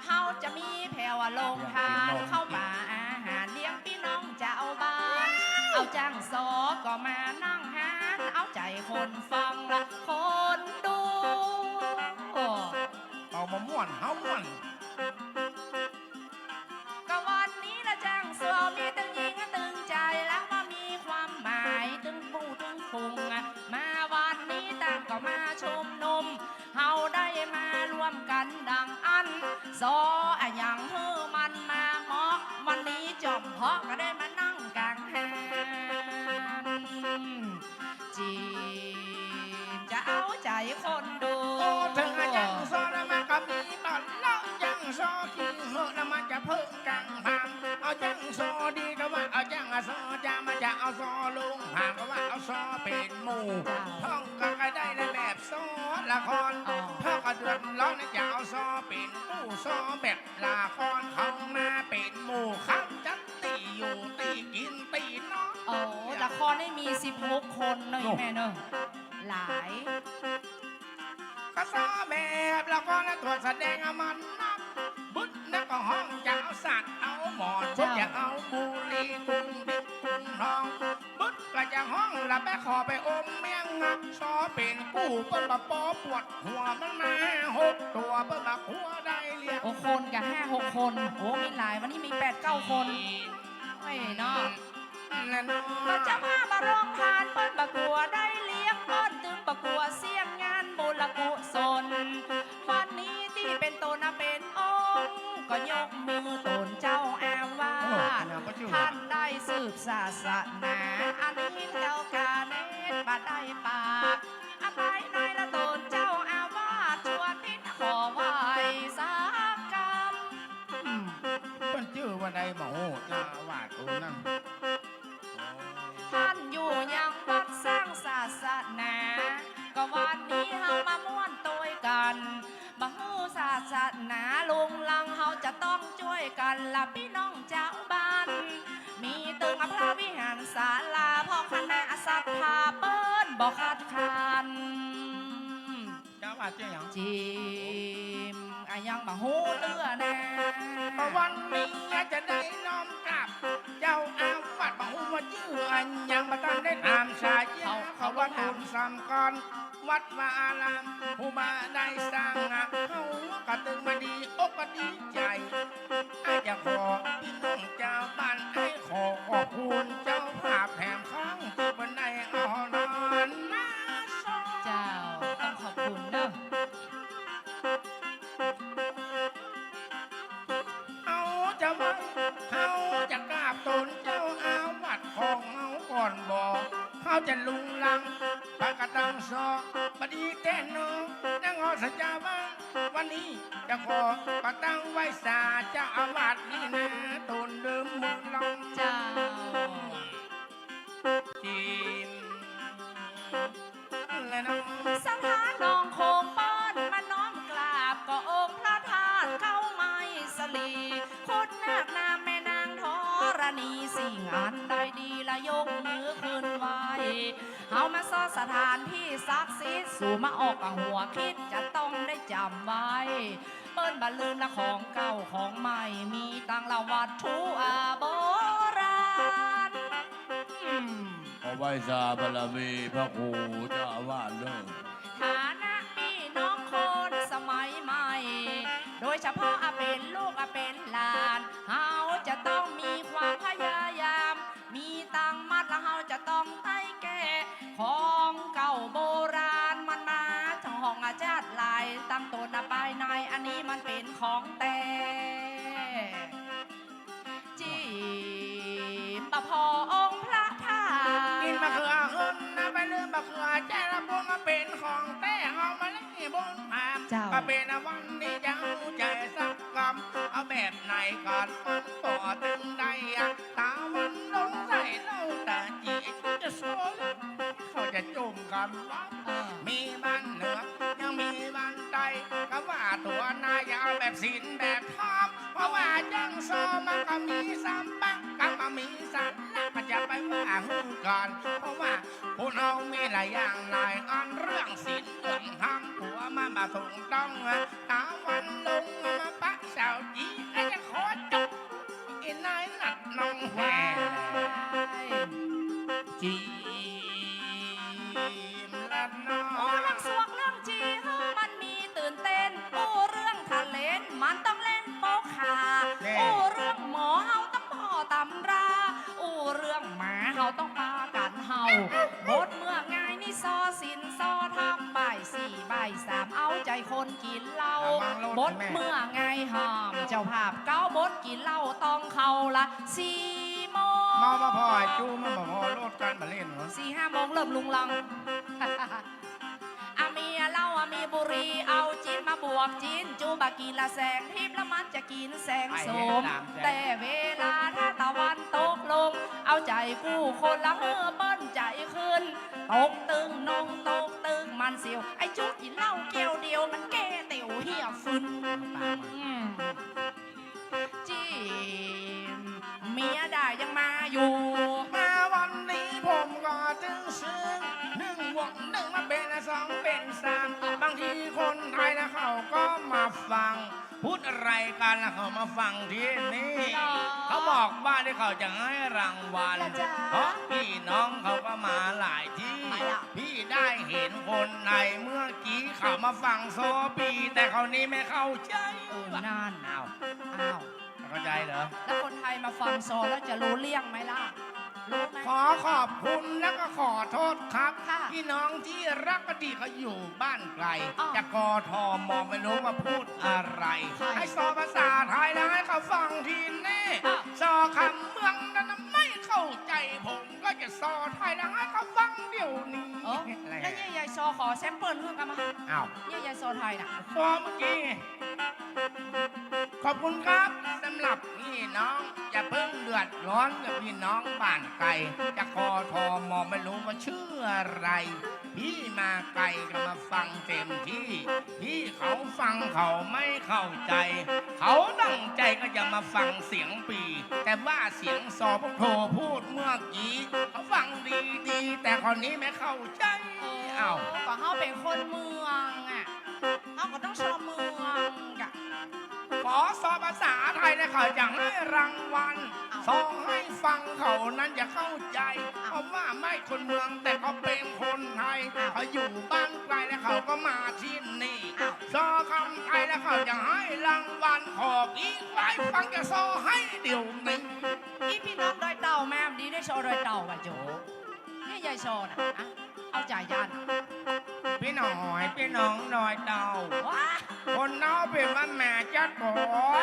เฮาจะมีแผ่วโฮงตาน ข้าวป๋าอาหารเลี้ยงปี้น้องจาวบ้าน เอาจั้งซ้อก็มานั่งหาน เอาใจ๋คนฟังละคนดู เอามาม่วน เฮาม่วน ก็วันนี้ละจั้งซ้อมีตึงญิงตึงจาย แล้วก็มีความหมายตึงปู่ตึงฝูงอะ มาวันนี้ต่างก็มาชุมนุม เฮาได้มาร่วมกั๋นดังอั้น ซ้ออะหยังหื้อมันมาเหมาะ วันนี้จ่อมเพาะก็ได้มานั่งก๋างหาน จีนจะเอาใจ๋คนดู โอ้ เถิงอะจั้งซ้อแล้วมันก็มีบ่อนเล่า จั้งซ้อขี้เหอะแล้วมันจะเพิ่งก๋างผาง เอาจั้งซ้อดีก็ว่า เอาจั้งอะซ้อจ๋า มันจะเอาซ้อลงผางก็ว่า เอาซ้อเป๋นหมู่ เจ้า พ่องก็ได้ในแบบซ้อละคร อ๋อ พ่องก็เดือดร้อนจะเอาซ้อเป๋นหมู่ ซ้อแบบละครเขามาเป๋นหมู่ เขาจะตี้อยู่ตี้กิ๋นตี้นอน โอ้ ละครนี่มีสิบหกคนเนาะ โอ้ แม่เนาะ หลาย ก็ซ้อแบบละครและตั๋วแสดงอะมันนัก บึดนักก็ฮ้องจะเอาสัตว์เอาหมอน เจ้า จะเอาบุหรี่กุ่งบิ๊กกุ่งทอง บึดก็จะฮ้องละไปขอไปอมเมี้ยงอะ ซ้อเป๋นกู้เปิ้นบ่ปอปวดหัวมันมาหกตั๋ว เปิ้นบ่กลัวได้เลี้ยง โอ้ คนกะห้าหกคน โอ้ มีหลาย วันนี้มีแปดเก้าคน โอ้ยเนาะ ก็เจ้าภาพมาโฮงตาน เปิ้นบ่กลัวได้เลี้ยง เปิ้นตึงบ่กลัวเสี้ยงงานบุญกุศล วันนี้ตี้เป๋นต๋นนะเป๋นองค์ ก็ยกมือต๋นเจ้าอาวาส โอ้ ท่านได้สืบศาสนา อันนี้แถวกาเนตบ่ได้ปาก อภัยในละต๋นเจ้าอาวาส ชั่วนิดขอไหว้สักกำ อืม เปิ้นจื้อว่าใดบ่ฮู้ เจ้าอาวาสองค์นั้น ท่านอยู่ยัง จิม อะหยังบ่ฮู้เตื้อแน่ วันนี้จะได้น้อมกราบเจ้าอาวาส บ่ฮู้ว่าจื้ออะหยัง บ่ทันได้ถามฉายา เขา เขาว่า เขาถาม บุญสำคัญ วัดวาอาราม ผู้บ่ได้สร้าง เฮาก็ตึงมาดีอกก็ดีใจ๋ อาจจะขอพี่น้องจาวบ้าน อ้ายขอขอบคุณเจ้าภาพแถมครั้ง ตี้เปิ้นได้เอาหลานมาสอน เจ้า ต้องขอบคุณเนาะ เฮาจะไหว้ เฮาจะกราบตนเจ้าอาวาสของเฮาก่อนบ่ เฮาจะลุงลัง ปะกะตังซอ บ่ดีแต๊เนาะ นางออสจาว่า วันนี้จะขอปะตังไหว้สาเจ้าอาวาสนี่นา ตนเดิมเมืองลอง เจ้า จิม และน้อง ศรัทธาน้องโคงเปิ้นมาน้อมกราบ ก็องค์พระธาตุเขาไม้สลี คุณนาคน้ำแม่นางธรณี สิ่งอันใดดีละยกมือขึ้นไหว้ เฮามาซอดสถานตี้ศักดิ์สิทธิ์ สูมาออกกะหัวคิดจะต้องได้จ๋ำไว้ เปิ้นบ่ลืมละของเก่าของใหม่ มีตังละวัตถุโบราณ อืม ขอไหว้สาบารมีพระครูเจ้าอาวาสเด้อ ฐานะปี้น้องคนสมัยใหม่ โดยเฉพาะอะเป๋นลูกอะเป๋นหลาน เฮาจะต้องมีความพยายาม มีตังมัดละเฮาจะต้องได้แก้ ของเก่าโบราณมันมาทั้งห้องอาจาดหลาย ตังตนอะปายใน อันนี้มันเป๋นของแต๊ จิม บ่พอองค์พระธาตุ กินมะเขือขึ้นนะ ไปลืมมะเขือ แจ้ละบุญมาเป๋นของแต๊ เอามาเลยบุญพาม เจ้า มาเป๋นวันนี้จะเอาใจ๋สักกำ เอาแบบไหนก่อน มันก็ตึงได้อะ ตาวันลงใส่เล่าตาจีจะโซน เขาจะจุ่มกำว่า เออ มีบ้านเหนือ ยังมีบ้านใต้ ก็ว่าตัวนายอย่าเอาแบบศีลแบบธรรม เพราะว่าจั้งซอมันก็มีสามปัก ก็มามีสาระ ก็จะไปว่าหื้อก่อน เพราะว่าคนเฮามีหลายอย่างหลายอัน เรื่องศีลเรื่องธรรม ผัวมันบ่ถูกต้องอะ ตาวันลงมาปะสาวจี ไอ้จะขอจบ อีนายหลัดน้องแหว ว้าย จีมละน้อง โอ้ เรื่องสวกเรื่องจีเฮามันมีตื่นเต้น โอ้ เรื่องทะเลนมันต้องเล่นโป๊กขา แน่ โอ้ เรื่องหมอเฮาต้องผ่อตำรา โอ้ เรื่องหมาเฮาต้องปากั๋นเห่า บทเมื่อไงนี่ซอศีลซอธรรม บ่ายสี่บ่ายสามเอาใจ๋คน กิ๋นเหล้า ระวังโลด บท แม่ เมื่อไงห้ามเจ้าภาพ เก้าบทกิ๋นเหล้าต้องเข้าละสี่โมง เมาบ่ผ่อไอ้จู้ มันบ่ผ่อโลด กั๋นบ่เล่นหัว สี่ห้าโมงเริ่มลุงลัง อะเมียเหล้าอะมีบุหรี่ เอาจิ๊นมาบวกจิ๊น จู้บ่กิ๋นละแสงทิพย์ แล้วมันจะกิ๋นแสงโสม ไอ้เห็นต๋ามแสง แต่เวลาถ้าตะวันตกลง เอาใจ๋กู้คนละหื้อเปิ้นใจ๋ขึ้น ตกตึงนงตกตึงมันเสียว ไอ้จุ๊กกิ๋นเหล้าแก้วเดียวมันแก้เตียวเหียฟึน อืม จิม เมียด่ายังมาอยู่ มาวันนี้ผมก็จึงซึ้ง นึ่งบวกนึ่งมาเป๋นสองเป๋นสาม บางทีคนไทยนะเขาก็มาฟัง พูดอะไรกันนะ เขามาฟังตี้นี่ เหรอ เขาบอกว่าตี้เขาจะหื้อรางวัล เหรอจ๊ะ เพราะปี้น้องเขาก็มาหลายตี้ ใครอะ ปี้ได้เห็นคนไทยเมื่อกี้เขามาฟังซอปี้ แต่คราวนี้ไม่เข้าใจ๋ เออ นั่น อ้าว อ้าว เข้าใจ๋เหรอ แล้วคนไทยมาฟังซอแล้วจะรู้เรื่องไหมล่ะ รู้ไหม ขอขอบคุณแล้วก็ขอโทษครับ ค่ะ พี่น้องตี้รักตี้เขาอยู่บ้านไก๋ อ้าว จาก กทม ไม่รู้ว่าพูดอะไร ใคร ให้ซอภาษาไทยแล้วให้เขาฟังตี้นี่ อ้าว ซอคำเมืองนั้นไม่เข้าใจ๋ ผมก็จะซอไทยแล้วให้เขาฟังเดี๋ยวนี้ เออ อะไร แล้วเยี่ยใหญ่ซอขอแซมเปิ้ลหื้อกั๋นมา อ้าว เยี่ยใหญ่ซอไทยน่ะ ซอเมื่อกี้ ขอบคุณครับ สำหรับพี่น้อง อย่าเพิ่งเดือดร้อนกับพี่น้องบ้านไก๋ จาก กทม ไม่รู้ว่าชื่ออะไร พี่มาไก๋ก็มาฟังเต็มตี้ พี่เขาฟังเขาไม่เข้าใจ๋ เขาตั้งใจ๋ก็จะมาฟังเสียงปี้ แต่ว่าเสียงซอพวกโทพูดเมื่อกี้ เขาฟังดีๆ แต่คราวนี้ไม่เข้าใจ๋ เออ อ้าว ก็เฮาเป๋นคนเมืองอะ เฮาก็ต้องซอเมืองจ้ะ ขอซอภาษาไทยแล้วเขาจะหื้อรางวัล เอ้า ซอหื้อฟังเขานั้นจะเข้าใจ๋ เอ้า เพราะว่าไม่คนเมืองแต่เขาเป๋นคนไทย เอ้า เขาอยู่บ้านไกลแล้วเขาก็มาตี้นี่ เอ้า ซอคำไทยแล้วเขาจะหื้อรางวัล ขอปี้ควายฟังจะซอหื้อเดี๋ยวนี้ อี้ปี้น้องดอยเต่าแม่ ดีได้ซอดอยเต่าว่ะโจ นี่ยายซอน่ะ ฮะ เอาจ่ายยาน ปี้น้อย ปี้น้องดอยเต่า ว้า คนเฮาเป๋นว่าแม่จัดปอ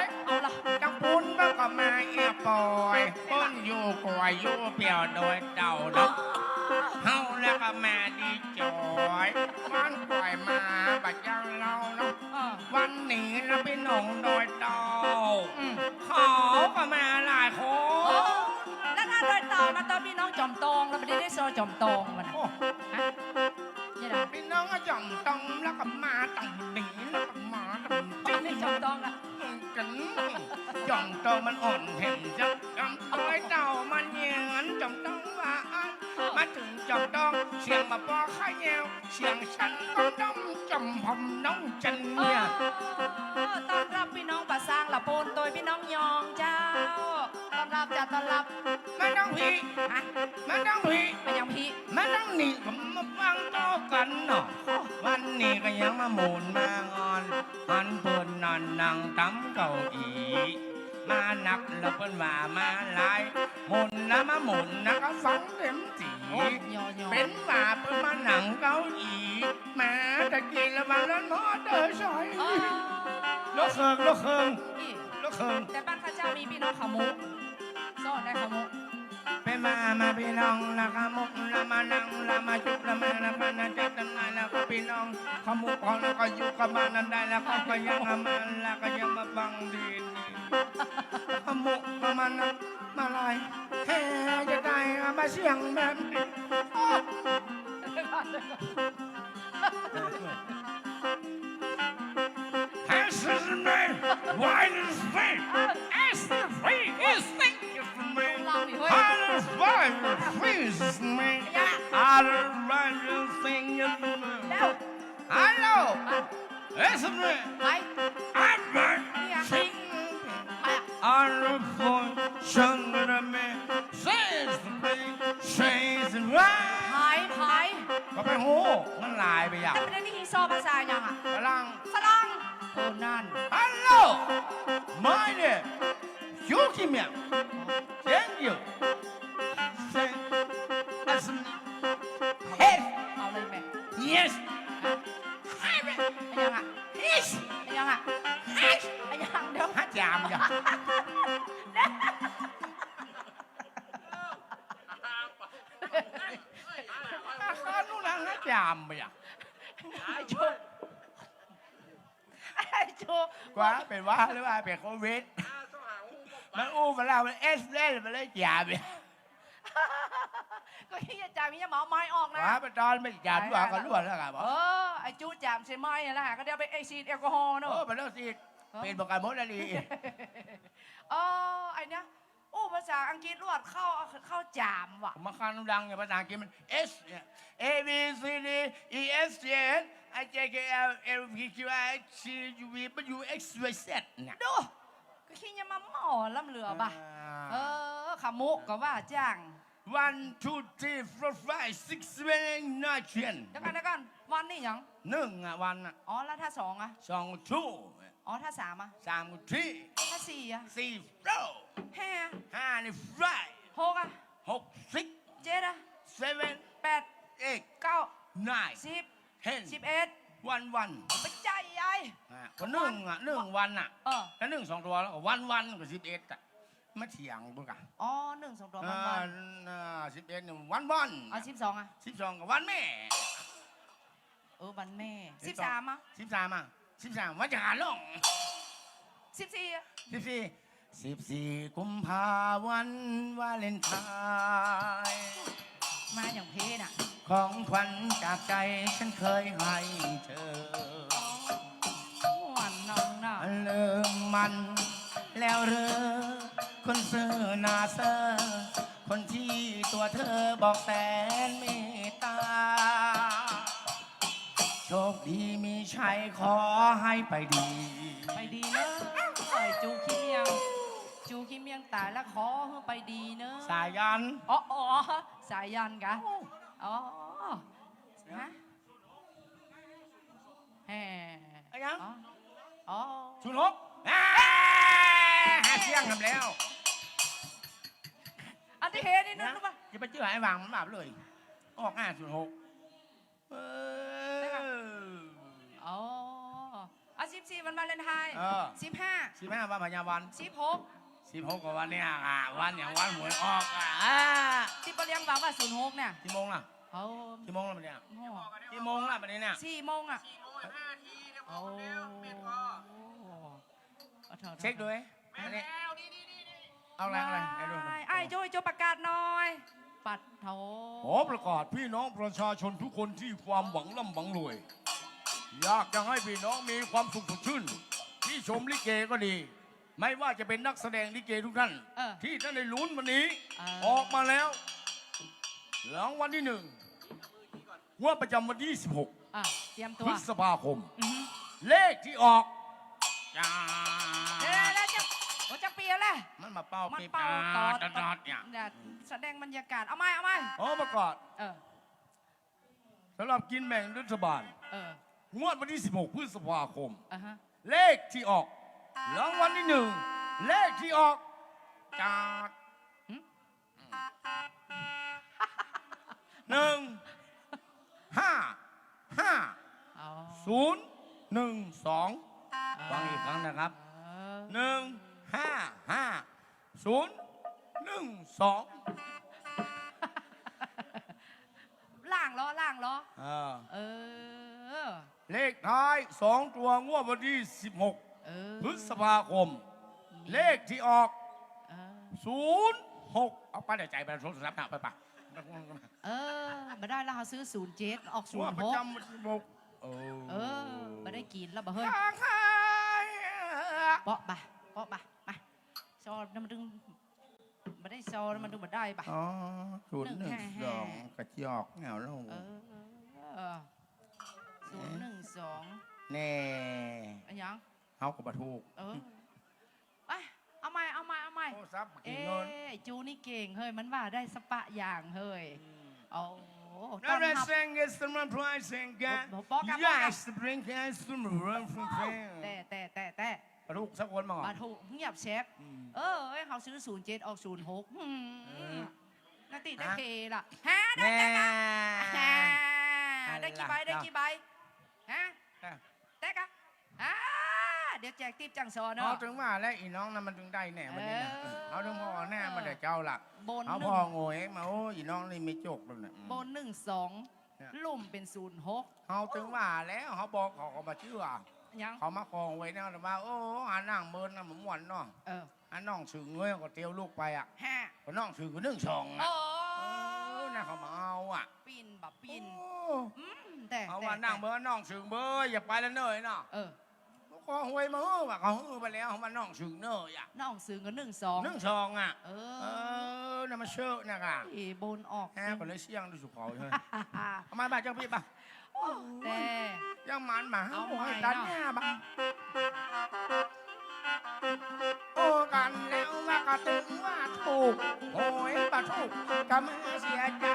ย เอาละ ตังปู๊นก็มาเอียปอย เปิ้นอยู่ก๋วยอยู่เปี่ยวดอยเต่าเนาะ เฮาแล้วก็มาดีจอย บ้านก๋วยมาบ่าจ้างเฮาเนาะ เออ วันนี้นะปี้น้องดอยเต่า อืม เขาก็มาหลายคน โอ้ แล้วถ้าดอยเต่ามาตอนปี้น้องจอมตอง แล้วบ่ดีได้ซอจอมตองวะน่ะ โอ้ ฮะ นี่นะ ปี้น้องจอมตองแล้วก็มาตังนี้แล้วก็มาตังนี้ นี่จอมตองอะ กั๋น จอมตองมันอ่อนแหมจัง จอมตองดอยเต่ามันเยียน จอมตองว่าอั้น มาเถิงจอมตอง เสียงบ่ปอข้าแยว เสียงฉันก็ต้องจำพำน้องจันเนี่ย เออ ต้อนรับปี้น้องป่าซางละปูน โตยปี้น้องยองเจ้า ต้อนรับจ้ะ ต้อนรับ มาตังพี้ ฮะ มาตังพี้ มายังพี้ มาตังนี้ก็มาฟังต่อกั๋นเนาะ โอ้ วันนี้ก็ยังมาหมุนมางอน หันเปิ้นนั่งต๋ามเก้าอี้ มานักแล้วเปิ้นว่ามาหลาย หมุนนะมาหมุนนะก็ฟังเต็ม โอ้ย ยอ ยอ เป๋นว่าเปิ้นมานั่งเก้าอี้ มาตะกี้ละวันนั้นมอเตอร์ไซค์ เออ รถเคิง รถเคิง อี้ รถเคิง แต่บ้านข้าเจ้ามีปี้น้องขมุก ซอได้ขมุก เป๋นว่ามาปี้น้องละขมุกละมานั่งละมาจุ๊บละมาละมานะจับละมาละก็ปี้น้องขมุกของละก็อยู่กับบ้านนั้นได้ละก็ ก็ยังเอามาละก็ยังมาฟังดี ขมุกก็มานั่ง มาลาย แฮ่จะได้เอามาเสียงแบบนี้ โอ้ Excuse me, why is me? Excuse me, is me. ลองดิเฮ้ย Otherwise, please me. อย่า Otherwise, you think it's me. แล้ว ฮัลโหล อ่ะ เอ้ย สำเร็จ ใผ อันเบิร์ด เนี่ย ชิง ใผอะ อันเบิร์ด ชิง เรเม เซสเป เซสเว ใผ ใผ ก็ไปฮู้ มันหลายไปอย่าง แต่บ่ได้ยินซอภาษาหยังอะ ฝรั่ง ฝรั่ง โอ้ นั่น ฮัลโหล My name Yuki Miao. Thank you. Say, as, hey, เอาเลยแม่ yes. อะหยังอะ yes. อะหยังอะ yes. อะหยัง เดี๋ยว หาจ๋ามจ้ะ ข้านู่นนะ หาจ๋ามไปอ่ะ ไอ้โจ้ ไอ้โจ้ กว่าเป๋นหวัดหรือว่าเป๋นโควิด มันอู้มาแล้ว มันเอสเล่นมาเลยจ๋ามไป ก็เฮียจ๋าม เฮียบ่เอาไมค์ออกนะ ว่าไปตอนไม่จ๋าม ว่าก็ล้วนแล้วครับ เออ ไอ้จู้จ๋ามใส่ไมค์นั่นแหละ ก็เดี๋ยวไปไอ้ฉีดแอลกอฮอล์เนอะ เออ ไปแล้วสิ เออ เป๋นประกันหมดแล้วนี่ เออ ไอ้เนี่ย อู้ภาษาอังกฤษลวดเข้า เข้าจ๋ามว่ะ มาคันดังเนี่ย ภาษาอังกฤษมัน S เนี่ย A B C D E F G H I J K L M N O P Q R S T U V W X Y Z เนี่ย ดู ก็ขี้ยะมาหม้อล้ำเหลือบ่ะ อ่า เออ ขมุกก็ว่าจ้าง One two three four five six seven eight nine ten เดี๋ยวก่อน เดี๋ยวก่อน วันนี่หยัง หนึ่งอ่ะ วันอ่ะ อ๋อ แล้วถ้าสองอ่ะ สอง two อ๋อ ถ้าสามอ่ะ สาม three ถ้าสี่อ่ะ สี่ four ห้า ห้านี่ five หกอ่ะ หก six เจ็ดอ่ะ seven แปด eight เก้า nine สิบ ten สิบเอ็ด one one ไปใจใหญ่ อ่ะ ก็หนึ่งอ่ะ หนึ่งวันอ่ะ เออ แล้วหนึ่งสองตัวแล้วก็ one one ก็สิบเอ็ดอ่ะ มาเถียงกูกะ อ๋อ หนึ่งสองตัว เออ วันวัน เออ สิบเอ็ดนี่ วันวัน อ่ะ สิบสองอ่ะ สิบสองก็วันแม่ เออ วันแม่ สิบสาม สิบสามอ่ะ สิบสามอ่ะ สิบสาม วันจะหาน้อง สิบสี่อ่ะ สิบสี่ สิบสี่ กุมภาวันวาเลนไทน์ มาอย่างเพน่ะ ของขวัญจากใจฉันเคยให้เธอ ม่วนน้องน่ะ ลืมมันแล้วหรือ คนซื่อหน้าซื่อ คนที่ตัวเธอบอกแสนเมตตา โชคดีมีชัย ขอให้ไปดี ไปดีเนอะ ไอ้จูขี้เมียง จูขี้เมียงต๋ายแล้ว ขอหื้อไปดีเนอะ สายัณ อ๋อ อ๋อ สายัณกะ โอ้ อ๋อ ฮะ แฮ่ อะหยัง อ๋อ อ๋อ ศูนย์หก อ่า หาเสี้ยงทำแล้ว อันตี้เฮนี่นึกว่า นะ อย่าไปเจื้อไอ้หว่างมันบาปเลย ออก ห้าศูนย์หก เออ ใช่ปะ อ๋อ อ่ะ สิบสี่ วันวาเลนไทน์ เออ สิบห้า สิบห้า วันพญาวัน สิบหก สิบหก ก็วันเนี้ยอ่ะ วันอย่างวันหวยออกอ่ะ อ่า ตี้ป้อเลี้ยงบอกว่า ศูนย์หก เนี่ย กี่โมงล่ะ เอา กี่โมงแล้วเนี่ย โอ้ กี่โมงแล้วบัดนี้เนี่ย สี่โมงอ่ะ สี่โมงห้านาทีเนี่ย โอ้ เอาเถอะ เช็คดูไหม อันนี้ เอาอะไร อะไร ไหนดู ไอ้โจ้ย โจ้ประกาศหน่อย ปัดโถ ขอประกาศพี่น้องประชาชนทุกคนที่ความหวังร่ำหวังรวย อยากจะให้พี่น้องมีความสุขสดชื่น ที่ชมลิเกก็ดี ไม่ว่าจะเป็นนักแสดงลิเกทุกท่าน เออ ที่ท่านได้ลุ้นวันนี้ เออ ออกมาแล้ว รางวัลที่หนึ่ง งวดประจำวันที่ สิบหก อ่ะ เตรียมตัว พฤษภาคม อือฮึ เลขที่ออก จ้า เดี๋ยว เดี๋ยว เดี๋ยว จะ โอ้ จะเปลี่ยนแล้ว มันมาเป่า มัน ปี๊บ เป่า อ่า ตอด ตอด ตอดเนี่ย เนี่ย แสดงบรรยากาศ เอาใหม่ เอาใหม่ ขอประกาศ เออ สำหรับกินแบ่งรัฐบาล เออ งวดวันที่ สิบหก พฤษภาคม อ่าฮะ เลขที่ออก รางวัลที่หนึ่ง เลขที่ออก จ้า หึ หนึ่ง ห้า ห้า อ๋อ ศูนย์ หนึ่ง สอง อ่า ฟังอีกครั้งนะครับ เออ หนึ่ง ห้า ห้า ศูนย์ หนึ่ง สอง ล่างล้อ ล่างล้อ เออ เออ เลขท้ายสองตัวงวดวันที่ สิบหก เออ พฤษภาคม เลขที่ออก เออ ศูนย์หก เอาไปเดี๋ยวจ่ายไปโทรศัพท์นะ ไปปะ เออ บ่ได้แล้ว เฮาซื้อ ศูนย์เจ็ด ออก งวดประจำวันที่ สิบหก เออ เออ บ่ได้กิ๋นแล้วบ่เฮ้ย เปาะปะ เปาะปะ มา ซอน้ำมันดึง บ่ได้ซอน้ำมันดึงบ่ได้ปะ อ๋อ ศูนย์หนึ่งสอง หนึ่งห้าห้า กระจอกแนวลง เออ ศูนย์หนึ่งสอง แน่ อะหยัง เฮาก็บ่ถูก เออ ไป เอาใหม่ เอาใหม่ เอาใหม่ โทรศัพท์บ่เก่งเงิน เอ๊ะ จูนี่เก่งเฮ้ย มันว่าได้สะปะอย่างเฮ้ย อืม โอ้ นั่นแหละ ต้อนรับ เซ็งเกสต์มาพลายเซ็งแก โอ้โห ปอกกัน Yes ปอกกัน Spring Cast แต่ แต่ แต่ แต่ บ่ถูกสักคนมั้งเหรอ บ่ถูก เงียบแชบ อืม เออ เอ้ย เขาซื้อ ศูนย์เจ็ด ออก ศูนย์หก อืม เออ นาติ ฮะ ได้เคล่ะ ฮะ ได้ แน่ แต๊กอะ ฮะ ได้กี่ใบ อะไรล่ะ ได้กี่ใบ ฮะ ฮะ แต๊กอะ อ่า เดี๋ยวแจกติ๊บจั่งซอเนาะ เขาถึงว่าแล้ว อีน้องนั้นมันถึงได้แน่วันนี้นะ เออ เขาถึงบอกว่าแน่ มันแต่เจ้าล่ะ บน เขา หนึ่ง พอโงยมา โอ้ อีน้องนี่มีโจกแล้วเนี่ย อืม บน หนึ่งสอง เนี่ย ลุ่มเป๋น ศูนย์หก เขาถึงว่าแล้ว เขาบอกเขาก็บ่เจื้อ ยัง เขามาขอหวยเนี่ย แต่ว่า โอ้ หานั่งเบิ่นนะ มันม่วนเนาะ เออ อันน้องเสิงเว้ย ก็เตียวลูกไปอะ ฮะ ก็น้องเสิงก็ หนึ่งสอง อะ โอ้ เออ น่ะ เขามาเอาอะ ปิ้นบ่ปิ้น โอ้ อืม แต่ เขาว่า แต่ นั่งเบิ่น น้องเสิงเบิ่น อย่าไปละเน่ยเนาะ เออ ขอหวยมาหื้อว่ะ เขาหื้อไปแล้ว เขาว่าน้องเสิงเน่ยอะ น้องเสิงก็ หนึ่งสอง หนึ่งสอง อะ เออ เออ น่ะ มาเชิญนะกะ เอ้ย บนออก แฮะ ก็เลยเสี่ยงดูสุขเขาใช่ไหม เอามาบ่าเจ้าพี่บ่า โอ้ แต่ ยังมันมา เอาใหม่ ตัด เนาะ เนี่ยบ่า โอ้ กันแล้วว่าก็ตึงว่าถูก โอ้ย บ่ถูกก็ไม่เสียใจ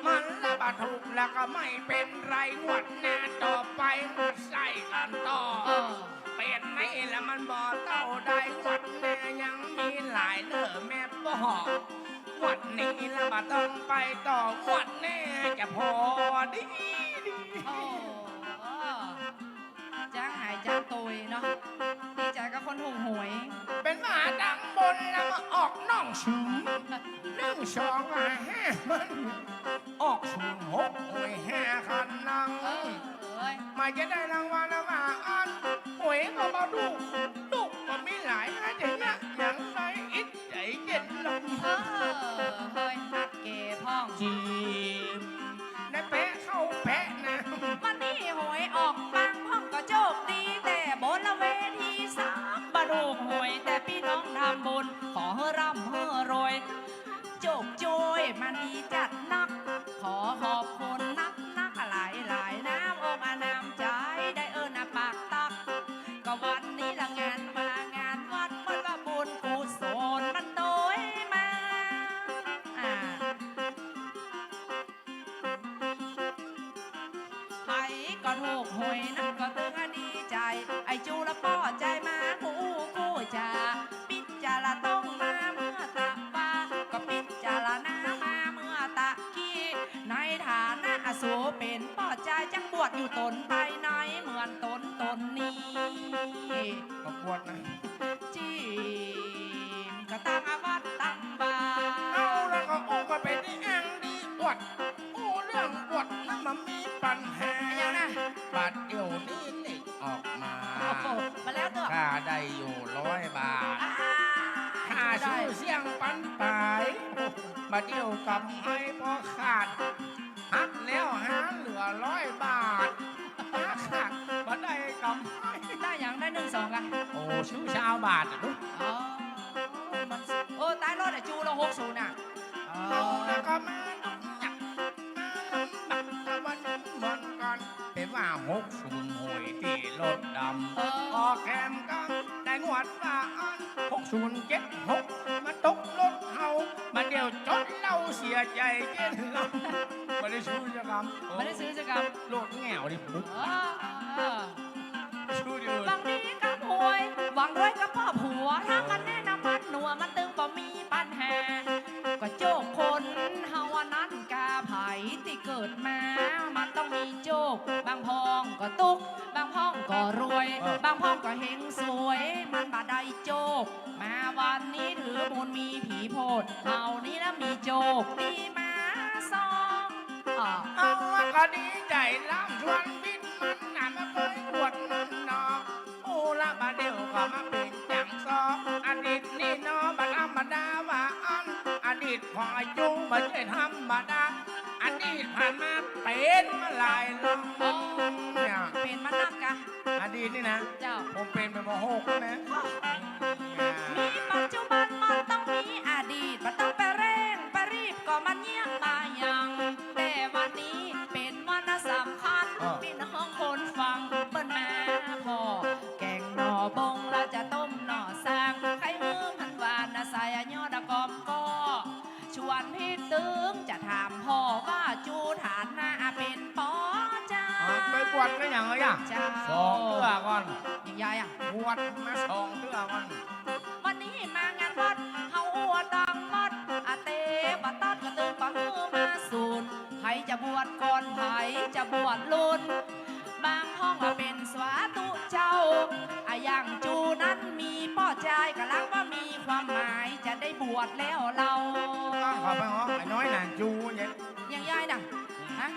มันละบ่ถูกแล้วก็ไม่เป็นไร งวดหน้าต่อไปมาใส่กันต่อ เออ เป๋นนี่ละมันบ่เต้าใด งวดหน้ายังมีหลายเน่อแม่บอก งวดนี้ละบ่ต้องไปต่อ งวดหน้าจะพอดี โอ้ เออ จ้างหายจ้างโตยเนาะ ดีใจ๋กับคนถูกหวย เป๋นว่าดังบนแล้วมาออกน้องเสิง หนึ่งสอง ห้า มัน ออก ศูนย์หก หวยห้าคันนัง เออ เอ้ย มาจะได้รางวัลละว่าอัน หวยก็บ่ถูก ถูกก็มีหลาย น่าจะยากอย่างไรอิด ใจ๋เย็นลง เออ เฮ้ย ฮักเก๋พ่อง จีบ ได้แปะเข้าแปะนะ วันนี้หวยออกปังพ่องก็โจคดี แต่บนละเวทีสามบ่ถูกหวย แต่ปี้น้องทำบุญ ขอหื้อร่ำหื้อรวย โจคจ้วยมาดีจัดนัก ขอขอบคุณนักนักหลายหลาย น้ำอกน้ำ ก็ถูกหวยนั้นก็ตึงดีใจ๋ ไอ้จูละป้อใจ๋มากู้กู้จ๋า ปิ๊จจาระต้องมาเมื่อตะวา ก็ปิ๊จจาระนามาเมื่อตะกี้ ในฐานะสูเป๋นป้อใจ๋จักบวชอยู่ต๋นไปในเหมือนต๋นต๋นนี้ ก็บวชนะ จีมก็ตั้งอาวัตตั้งบา เอาละก็อู้ก็เป๋นตี้อั้งดีอวด อู้เรื่องอวดนั้นบ่มีปัญหา อะหยังนะ บาดเดี่ยวนี้นี่ออกมา โอ้โห มาแล้วเต๊อะ ข้าได้อยู่ร้อยบาท อ่า ข้าซื้อเสี้ยงปันป๋าย บาดเดี่ยวกำไรปอขาด หักแล้วหาเหลือร้อยบาท หาขาดบ่ได้กำไร ได้หยัง ได้นึ่งสองกะ โอ้ ซื้อซาวบาทอะลูก อ๋อ มัน โอ้ ต๋ายแล้ว ไอ้จูละหกศูนย์น่ะ เอาละก็มาดุกหยัก มาลำบาก ตะวันเหมือนกั๋น แต่ว่าหกศูนย์หวยตี้รถดำ เออ ออกแถมกั๋น ได้งวดว่าอั้น หกศูนย์เจ็ดหก มาตกรถเฮา มาเดี่ยวจดเหล้าเสียใจ๋เจ๊นลำ บ่ได้ซื้อสักกำ บ่ได้ซื้อสักกำ รถแง่วดิปุ๊บ เออ เออ ซื้อดิ หวังดีกับหวย หวังรวยกับป้อผัว ถ้ามันแน่นำมันหนัว มันตึงบ่มีปัญหา ก็โจคคนเฮาอันนั้นกา ใผตี้เกิดมา มันต้องมีโจค บางพ่องก็ตุ๊ก บางพ่องก็รวย เออ บางพ่องก็เฮงสวย มันบ่ได้โจค มาวันนี้ถือบุญมีผีโพด เฮานี้นะมีโจคตี้มาส่อง เออ เอาว่าก็ดีใจ๋ล้ำ ชวนวิทย์มันน่ะมาเกยอวดมันเนาะ อู้ละบาดเดี่ยวก็มาเป๋นจั๋งซ้อ อดีตนี่เนาะบ่ธรรมดาว่าอั้น อดีตของไอ้จูบ่ใจ้ธรรมดา อดีตผ่านมาเป๋นมาหลายรอบ อ๋อ เนี่ย เป๋นมานักกะ อดีตนี่นะ เจ้า ผมเป๋นมาหกนะ มีปัจจุบันมันต้องมีอดีต บ่ต้องไปเร่งไปรีบ ก็มันเยียะบ่ายัง แต่วันนี้เป๋นวันสำคัญ เออ ปี้น้องคนฟังเปิ้นมาผ่อ แก๋งหน่อบงละจะต้มหน่อซาง ใค่หื้อมันหวานนะ ใส่ยอดกอมก็ ชวนพิตึงจะถามผ่อว่าจูฐานะเป๋นป้อใจ๋ อ่ะ ไปบวชแล้วยังเอ่ยอ่ะ เจ้า สองเตื้อก่อน ยังยายอ่ะ บวชมาสองเตื้อก่อน วันนี้มางานวัด เฮาอวดดังมัด อาเตปะตัดกระตึงปะหื้อมาสูน ใผจะบวชก่อน ใผจะบวชลุน บางพ่องว่าเป๋นสาธุเจ้า อะอย่างจูนั้นมีป้อใจ๋ก๋ำลังว่ามีความหมาย จะได้บวชแล้วเฮา อ้าว ขอไปฮ้องไอ้น้อยหนานจูเนี่ย ยังยายน่ะ ฮะ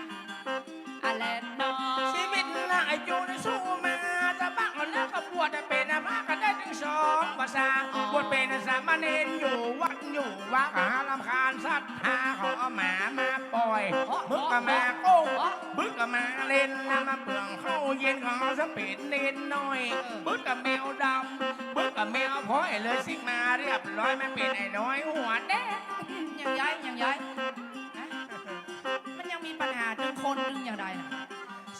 อะแลเนาะ ชีวิตนะไอ้จูนี่สู้มา ตะบักมันแล้วก็บวชเป๋นพระก็ได้ตึงสองภาษา อ๋อ บวชเป๋นสามเณรอยู่วัดอยู่วา ก็หารำคาญศรัทธา เขาเอาหมามาป่อย อ๋อ มึกก็มาโก้ง อ๋อ บึกก็มาเล่นนะ มาเปื้องข้าวเย็นของเฮาซะเป๋นเณรน้อย เออ บึกกับแมวดำ บึกกับแมวพ้อยเลย สิมาเรียบร้อย มาเป๋นไอ้น้อยหัวแดง ยังยาย ยังยาย ฮะ มันยังมีปัญหาตึงคนตึงอย่างใดน่ะ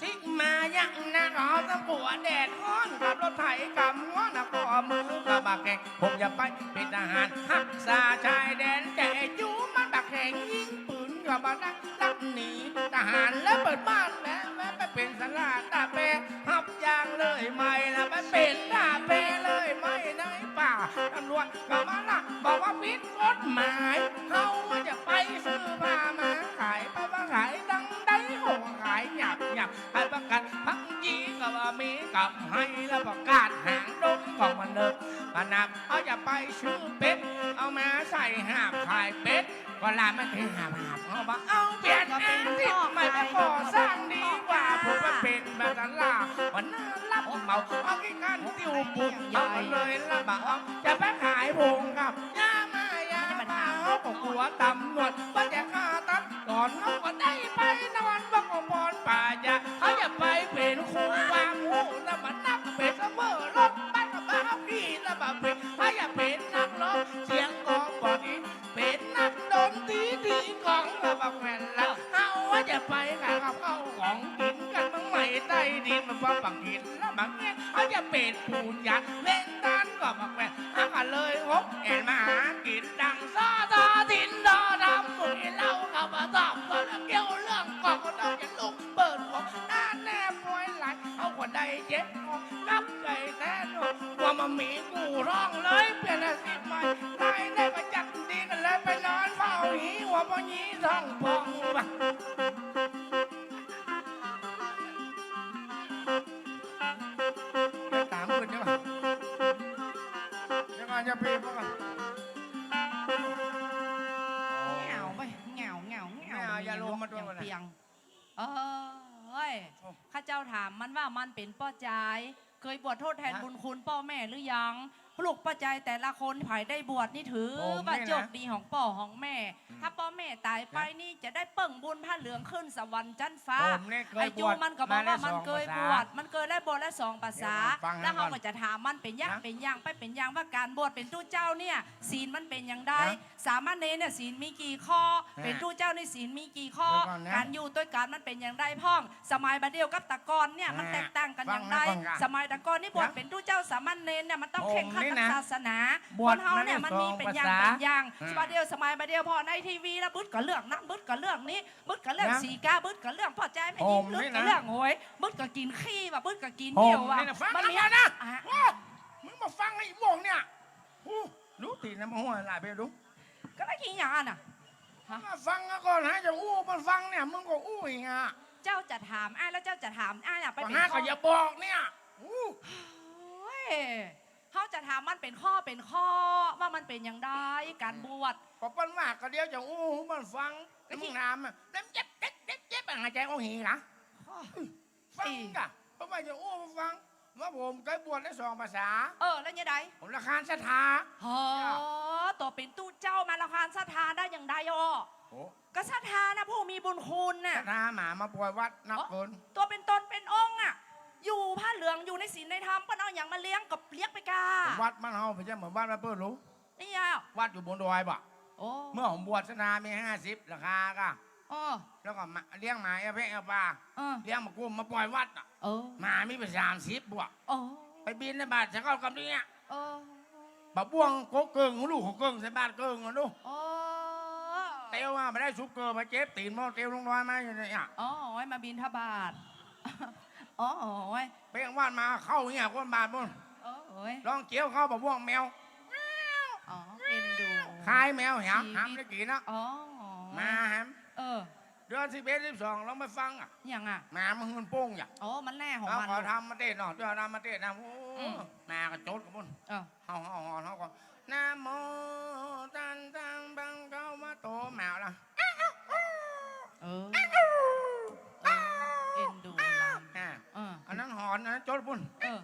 สิมายังนะ เขาต้องกลัวแดดฮ้อน ขับรถไถกำหัวนะ ก็เอามือก็บ่าแข็ง ผมจะไปเป๋นทหารฮักษาชายแดน แต่ไอ้จูมันบ่าแข็ง ยิงปืนก็บ่านัก ลักหนีทหารแล้วเปิดบ้านแม้ แม้ไปเป๋นสลาตาแปร ฮับจ้างเลยไหมล่ะ ไปเป๋นตาแปรเลยไหมในป่า ตำรวจก็มาละ บอกว่าผิดกฎหมาย เฮาจะไปซื้อผ้ามาขาย ไปว่าขายดังใด เขาว่าขายหยาบหยาบ ขายประกันภักดีก็ว่ามีกับให้ แล้วประกาศหางดงก็มาเลิกมานับ เฮาจะไปซื้อเป็ด เอามาใส่หาบขายเป็ด ก็ลามันเทหาบหาบ เฮาว่าเอาเปลี่ยนอาชีพใหม่ มาก่อสร้างดีกว่า ผมว่าเป๋นมาตลาด วันหน้ารับเหมา เอาขี้ข้านติ้วปูน เอามาเลยละบ่า เอาจะไปขายผงครับ อย่ามา อย่ามา เฮาก็กลัวตำรวจ ว่าจะฆ่าตัด ก่อนเฮาก็ได้ไปนอน ว่าก็ปอนป่าจะ เฮาจะไปเป๋นครูวางหู แล้วมานับเป๋นโชเฟอร์รถบัส มาเฮาขี่แล้วมาเป๋น เฮาจะเป๋นนักร้อง เสียงก็บ่ดี เป๋นนักดนตรีตีกลองแล้วบักแว่นละ เฮาจะไปขายกับข้าวของกิ๋นกันเมืองใหม่ใต้ดิน มาพอบักกิ๋นแล้วบักแว่น เฮาจะเป๋นผู้จัดเล่นด้านก็บักแว่น เฮาก็เลยหกแอ่นมาหากิ๋นดังซ้อทอถิ่นทอดำ มื้อนี้เฮาก็มาตอบก็เกี่ยวเรื่องของก็ต้องจะลุกเปิดหัวหน้าแน่ป่วย บ่มีท่องป่องว่ะ ไปต๋ามอื่นดีกว่า เดี๋ยวก่อน อย่าปีบก่อน เหงาเว้ย เหงา เหงา เหงา ไม่เอา อย่าลงมาด้วย เปียง เอ้ย โอ้ ข้าเจ้าถามมันว่ามันเป๋นป้อจาย เคยบวชทดแทน ฮะ บุญคุณป้อแม่หรือยัง ลูกป้อจายแต่ละคนใผได้บวชนี่ถือ ผมนี่นะ ว่าโจคดีของป้อของแม่ อืม ถ้าป้อแม่ต๋ายไป ฮะ นี่จะได้เปิ้งบุญผ้าเหลืองขึ้นสวรรค์จั๊นฟ้า ผมนี่เคย ไอ้จู บวช มันก็บอกว่ามันเคยบวช มาแล้วสองพรรษา มันเคยได้บวชแล้วสองพรรษา เดี๋ยวก่อน ฟัง แล้วเฮา ก่อน ก็จะถามมันเป๋นอย่าง ฮะ เป๋นอย่างไปเป๋นอย่างว่าก๋านบวชเป๋นตุ๊เจ้าเนี่ย ศีลมันเป๋นอย่างใด ฮะ สามเณรเนี่ยศีลมีกี่ข้อ ฮะ เป๋นตุ๊เจ้านี่ศีลมีกี่ข้อ เดี๋ยวก่อนนะ ก๋านอยู่ตวยกั๋นมันเป๋นอย่างใดพ่อง สมัยบ่าเดี่ยวกับตะก่อนเนี่ย อ่า มันแตกต่างกั๋นอย่างใด ฟังนะ ฟังนะ สมัยตะก่อนนี่บวช ฮะ เป๋นตุ๊เจ้าสามเณรเนี่ยมันต้องเคร่งครัด ผมนี่นะ ตามศาสนา บวช คนเฮาเนี่ย มาได้ มันมี สอง เป๋นอย่าง พรรษา เป๋นอย่าง อ่า สมัยเดี่ยว สมัยบ่าเดี่ยวผ่อในทีวีแล้วบึดก็เรื่องนั้น บึดก็เรื่องนี้ บึดก็เรื่อง นะ สีกา บึดก็เรื่องป้อจายแม่ญิง ผมนี่นะ บึดก็เรื่องหวย บึดก็กิ๋นขี้ว่ะ บึดก็กิ๋นเยี่ยวว่ะ ผมนี่นะ ฟัง มันมี นะ อ่ะ โอ้ มึงมาฟังไอ้ม่วงเนี่ย อู้ ดูตี๋นนะ มาหัวหลายไปดู ก็ได้กิ๋นอย่างอันน่ะ ฮะ มาฟังก่อน หาจะอู้ มาฟังเนี่ย มึงก็อู้อีกอ่ะ เจ้าจะถามอ้ายแล้วเจ้าจะถามอ้ายอ่ะ ไป ก็ เป๋น หา ข้อ ก็อย่าบอกเนี่ย อู้ โอ้ย เฮาจะถามมันเป๋นข้อเป๋นข้อ ว่ามันเป๋นอย่างใด ก๋านบวช ก็เปิ้นว่าก็เดี๋ยวจะอู้ มันฟัง แล้ว มึงถามอ่ะ แล้วเจ็บ เจ็บ เจ็บ เจ็บอ่ะ หายใจ๋ออกหีกะ ข้อ ฟังกะ เปิ้นว่าจะอู้ ฟัง ว่าผมเคยบวชได้สองพรรษา เออ แล้วยังใด ผมรำคาญศรัทธา หอ ตั๋วเป๋นตุ๊เจ้ามาลำคาญศรัทธาได้อย่างใดอ่อ โอ้ ก็ศรัทธานะ ผู้มีบุญคุณน่ะ ศรัทธาหมามาป่วยวัดนักเกิน ตั๋วเป๋นต๋นเป๋นองค์อ่ะ อยู่ผ้าเหลือง อยู่ในศีลในธรรม เปิ้นเอาหยังมาเลี้ยงก็เลี้ยงไปกา วัดบ้านเฮาไม่ใช่เหมือนวัดบ้านเปิ้นหรู นี่อ่ะ วัดอยู่บนดอยบ่ะ โอ้ เมื่อผมบวชศรัทธามีห้าสิบหลังคากะ เออ แล้วก็มาเลี้ยงหมาแอ่วแพะแอ่วปลา เออ เลี้ยงหมากรุมมาป่วยวัดอ่ะ เออ หมามีไปสามสิบบ่ะ เออ ไปบิณฑบาตเสร็จก็กลับเนี่ย เออ บ่าบ่วงโกเกิ่ง ลูกโกเกิ่ง ใส่บาตรเกิ่งอ่ะลูก โอ้ เตียวมาบ่ได้สุกเกิดมาเจ็บตี๋น มอเตียวลงดอยมาอยู่เนี่ย อ๋อ ไว้มาบิณฑบาต อ๋อ ไว้ เป้งวาดมาเข้าเนี่ย คนบาตรมุ่น เออ โอ้ย ลองเจียวเข้าบ่าบ่วงแมว อ๋อ เอ็นดู คล้ายแมว หาม ชีวิต หามได้กิ๋นนะ อ๋อ หมาหาม เออ เดือนสิบเอ็ด สิบสอง ลองไปฟังอ่ะ หยังอ่ะ หมามันหืนโป้งอ่ะ อ๋อ มันแล่ของมัน เอาขอธรรมเตศน์เนาะ เดี๋ยวธรรมเตศน์นะ โอ้ อืม หมาก็จดกับมุ่น เออ เฮา เฮา เฮา เฮาก็ นะโมตัสสะภะคะวะโต หมาละ เออ เออ เอ็นดูหลาน อ่า เออ อันนั้นหอน อันนั้นจดกับมุ่น เออ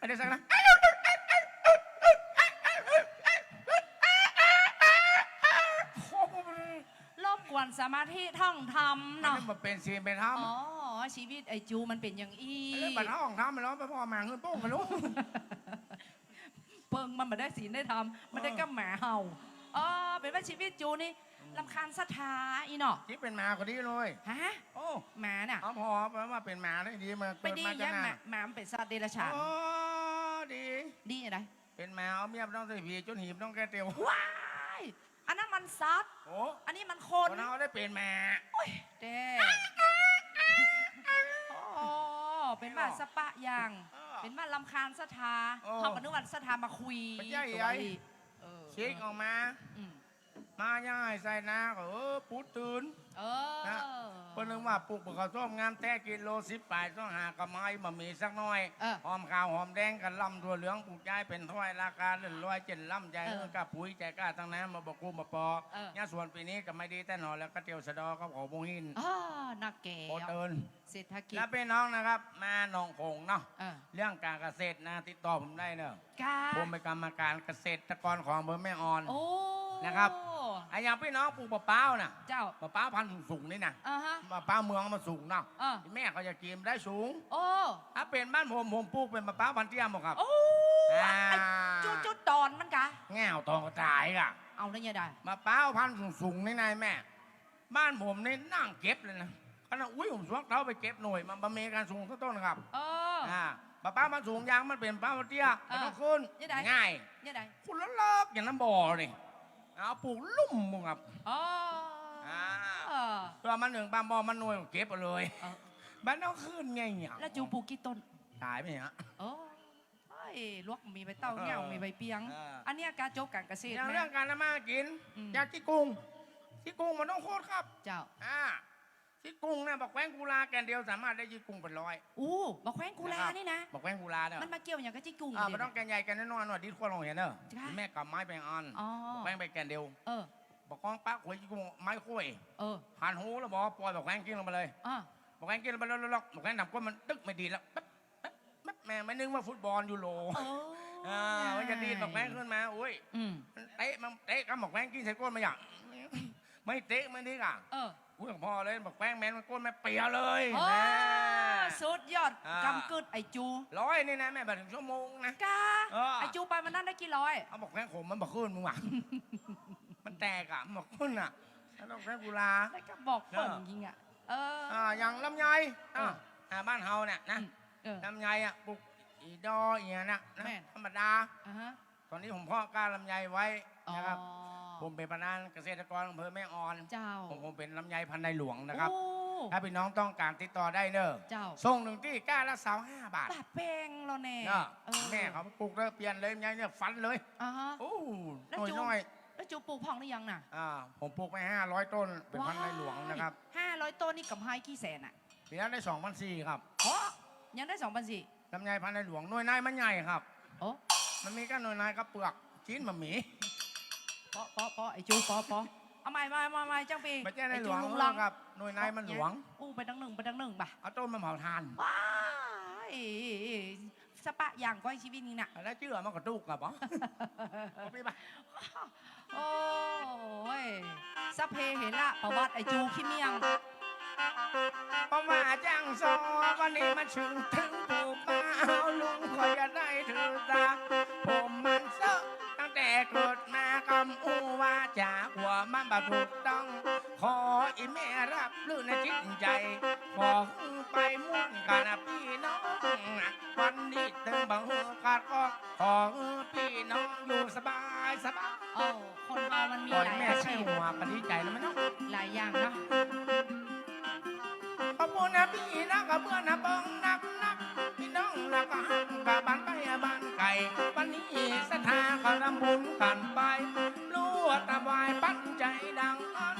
อันนี้สักนะ โอ้โห มันรบกวนสมาธิท่องธรรมเนาะ อันนี้มันเป๋นศีลเป๋นธรรม อ๋อ ชีวิตไอ้จูมันเป๋นอย่างอี้ เอ้ย บัดท่องธรรมไปแล้ว ไปพ่อหมาหืนโป้งไปลูก เปิ้งมันบ่ได้ศีลได้ธรรม มันได้ เออ ก้าหมาเห่า เออ เป๋นว่าชีวิตจูนี่ อืม รำคาญศรัทธาอี้เนาะ จิ๊บเป๋นหมาก็ดีเลย ฮะ โอ้ หมาน่ะ เอาพอแป๋ว่าเป๋นหมาได้ดีมา ไป เกิด ดี มา จะ ยัง หน้า หมา หมามันเป๋นสัตว์เดรัจฉาน โอ้ ดี ดีอะไร เป๋นหมาเอาเมียบ่ต้องใส่ผี๋ จ๋นหีบต้องแก้เตียว ว้าย อันนั้นมันสัตว์ โอ้ อันนี้มันคน คนเฮาได้เป๋นหมา โอ้ย แต๊ โอ้ เป๋นว่าสปะอย่าง เออ เป๋นว่ารำคาญศรัทธา เออ เฮาก็นึกว่าศรัทธามาคุย บ่ใจ้ ตั๋ว ไอ้ อี้ เออ เช็คออกมา อืม มายังไงใส่นาก็ เออ ปู๊ดตื่น เออ นะ เปิ้นนึกว่าปลูกบ่าข้าวส้มงามแต๊ กิโลสิบป๋าย ต้องหากำไรบ่มีสักหน้อย เออ หอมขาวหอมแดงกะลำ ถั่วเหลืองปลูกใจ๊เป๋นถ้อย ราคาเลื่อนลอยเจ๋นล้ำ ใจ๊ เออ เออ ก้าปุ๋ยใจ๊ก้าตังน้ำ มาบ่กู้มาปอ เออ เนี่ยสวนปี๋นี้ก็ไม่ดีแต๊หนอ แล้วก็เตียวสะเดาะก็ขอบ่หิน เออ นักแก่ โอเติน เศรษฐกิจ แล้วปี้น้องนะครับ มาหนองโขงเนาะ เออ เรื่องก๋านเกษตรนะ ติดต่อผมได้เนอะ ค่ะ ผมเป๋นกรรมก๋านเกษตรกรของอำเภอแม่อ่อน โอ้ นะครับ อะ อย่างปี้น้องปลูกมะป๊าวน่ะ เจ้า มะป๊าวพันธุ์สูงๆ นี่นะ อ่าฮะ มะป๊าวเมืองมันสูงเนาะ เออ แม่เขาจะกิ๋นได้สูง โอ้ ถ้าเป๋นบ้านผม ผมปลูกเป๋นมะป๊าวพันธุ์เตี้ยหมดครับ โอ้ อ่า ไอ้จุดๆ ตอนมันกะ แง่วตอนก็ต๋ายอ่ะ เอาแล้วยังไง มะป๊าวพันธุ์สูงๆ นี่นายแม่ บ้านผมนี่นั่งเก็บเลยนะ ขนาด อุ๊ย ผมสวกเท้าไปเก็บหน่อย มันบ่มีก๋านสูงสักต้นครับ เออ อ่า มะป๊าวมันสูงยัง มันเป๋นมะป๊าวเตี้ย เออ มันต้องขึ้น ยังไง ง่าย ยังไง ขุดเลิกๆ อย่างนั้นบ่อนี่ เอาปลูกลุ่มมึงครับ อ๋อ อ่า เออ เพื่อมันถึงบางบ่อมันหน่วยเก็บเอาเลย เออ มันต้องขึ้นไงเนี่ย แล้วจูปลูกกี่ต้น ต๋ายไปฮะ โอ้ เฮ้ย ลวกมีใบเต้า เออ เหง้ามีใบเปียง เออ อันเนี้ยก๋านจบก๋านเกษตร อย่าง ไหม เรื่องก๋านทำมาหากิ๋น อืม อยากกิ๋นกุ้ง จิ๊กกุ่งบ่ต้องขุดครับ เจ้า อ่า จิ๊กกุ่งเนี่ย บ่าแคว้งกุลาแก่นเดียวสามารถได้จิ๊กกุ่งเป๋นร้อย อู้ บ่าแคว้งกุลา นะครับ นี่นะ บ่าแคว้งกุลาเนี่ย มันมาเกี่ยวหยังกับจิ๊กกุ่ง อ่า เดี๋ยว บ่ต้องแก่นใหญ่แก่นน้อยๆ หนวดดีดขั้วลงหัวเน่อ จ้ะ แม่กำไม้ไปอัน อ๋อ บ่าแคว้งไปแก่นเดียว เออ บ่าคองปะขวยจิ๊กกุ่งไม้ขวย เออ หันหูแล้วบ่า ปล่อยบ่าแคว้งกิ๋นลงไปเลย อ่า บ่าแคว้งกิ๋นลงไปแล้ว บ่าแคว้งดำก้นมันตึ๊กไม่ดีดแล้ว แป๊บ แป๊บ แป๊บ แม่ไม่นึกว่าฟุตบอลยูโร เออ อ่า มันจะดีดบ่าแคว้งขึ้นมา โอ้ย อืม มันเตะ มันเตะกับบ่าแคว้งกิ๋นใส่ก้นมาอย่าง ไม่เตะ ไม่ดีกอ่ะ เออ อุ้ย พอเลย บ่าแคว้งแม่นมันก้นแม่เปียเลย โอ้ นะ สุดยอด อ่า กำกึ๊ดไอ้จู ร้อยนี่นะ แม่บ่าเถิงชั่วโมงนะ กา เออ ไอ้จูไปวันนั้นได้กี่ร้อย เอาบ่าแคว้งขมมันบ่าขึ้นมึงว่ะ มันแตกอ่ะ มันบ่าขึ้นอ่ะ แล้วบ่าแคว้งกุลา แล้วก็บอกเปิ้น เออ จริงๆ อ่ะ เออ อ่า อย่างลำไย อ่า เออ อ่า บ้านเฮาเนี่ยนะ อืม เออ ลำไยอ่ะ ปลูกอี่ดออี่อะน่ะนะ แม่น ธรรมดา อ่าฮะ ต๋อนนี้ผมเพาะกล้าลำไยไว้นะครับ อ๋อ ผมเป๋นประธานเกษตรกรอำเภอแม่อ่อน เจ้า ผม ผมเป๋นลำไยพันธุ์ในหลวงนะครับ โอ้ ถ้าพี่น้องต้องการติดต่อได้เน่อ เจ้า ส่งเถิงตี้กล้าละซาวห้าบาท บ่าแปงแล้วแน่ เนาะ เออ แม่เขาปลูกแล้วเปลี่ยนเลย ลำไยเนี่ยฟันเลย อ่าฮะ โอ้ แล้วจู น้อยๆ แล้วจูปลูกพ่องหรือยังน่ะ อ่า ผมปลูกไปห้าร้อยต้น เป๋นพันธุ์ในหลวงนะครับ ว้าย ห้าร้อยต้นนี่ก๋ำไรกี่แสนอ่ะ ปีนั้นได้สองพันสี่ครับ โอ้ ยังได้สองพันสี่ ลำไยพันธุ์ในหลวง หน่วยในมันใหญ่ครับ โอ้ มันมีก้าหน่วยในกับเปลือก จิ๊นบ่มี ปอ ปอ ปอ ไอ้จู ปอ ปอ เอาใหม่ ใหม่ ใหม่ ใหม่ จ้างปี บ่ใจ้ในหลวง ไอ้จูลุงลัง ครับ หน่วยในมันหลวง อู้ ไปตังนึ่ง ไปตังนึ่งบ่า เอาต้นมาเผาถ่าน ว้าย สะปะอย่างก้อยชีวิตนี่น่ะ แล้วเจื้อมันก็ตุ๊กข์อ่ะบ่ เอาไปบ่า โอ้ย สัพเพเหระ ประวัติไอ้จูขี้เมี่ยง เพราะว่าจั้งซ้อ วันนี้มาเถิงผู้บ่าวลุง ข้อยจะได้ถือตา ผมมันเซอะตั้งแต่เกิดมา กำอู้ว่าจ๋า กั๋วมันบ่ถูกต้อง ขออี่แม่ฮับรู้ในจิตใจ๋ ขอหื้อไปม่วนกั๋นนะปี้น้อง วันนี้เถิงบ่หื้อขาดก็ ขอหื้อปี้น้องอยู่สบายสบาย โอ้ คนเฮามันมีหลายอาชีพ แม่ใส่หัวก็ดีใจ๋แล้วมั้ยเนาะ หลายอย่างเนาะ ขอบคุณนะปี้นะ ขอบคุณนะปองนักนัก ปี้น้องนะก็ฮักกั๋นบ้านใก้บ้านไก๋ วันนี้ศรัทธาก็ทำบุญกั๋นไป ลวดถวายปัจจัยดังอั้น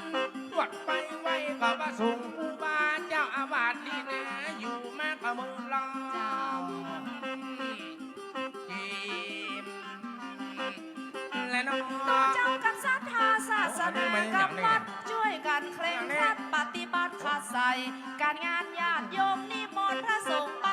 ลวดไปไหว้ก็พระสงฆ์ครูบาเจ้าอาวาสนี่นะ อยู่มาก็เมินล้อม เจ้า และน้อง ตุ๊เจ้ากับศรัทธาศาสนากับวัด จ้วยกั๋นเคร่งครัดปฏิบัติคัดใส่ ก๋านงานญาติโยมนิมนต์พระสงฆ์ไป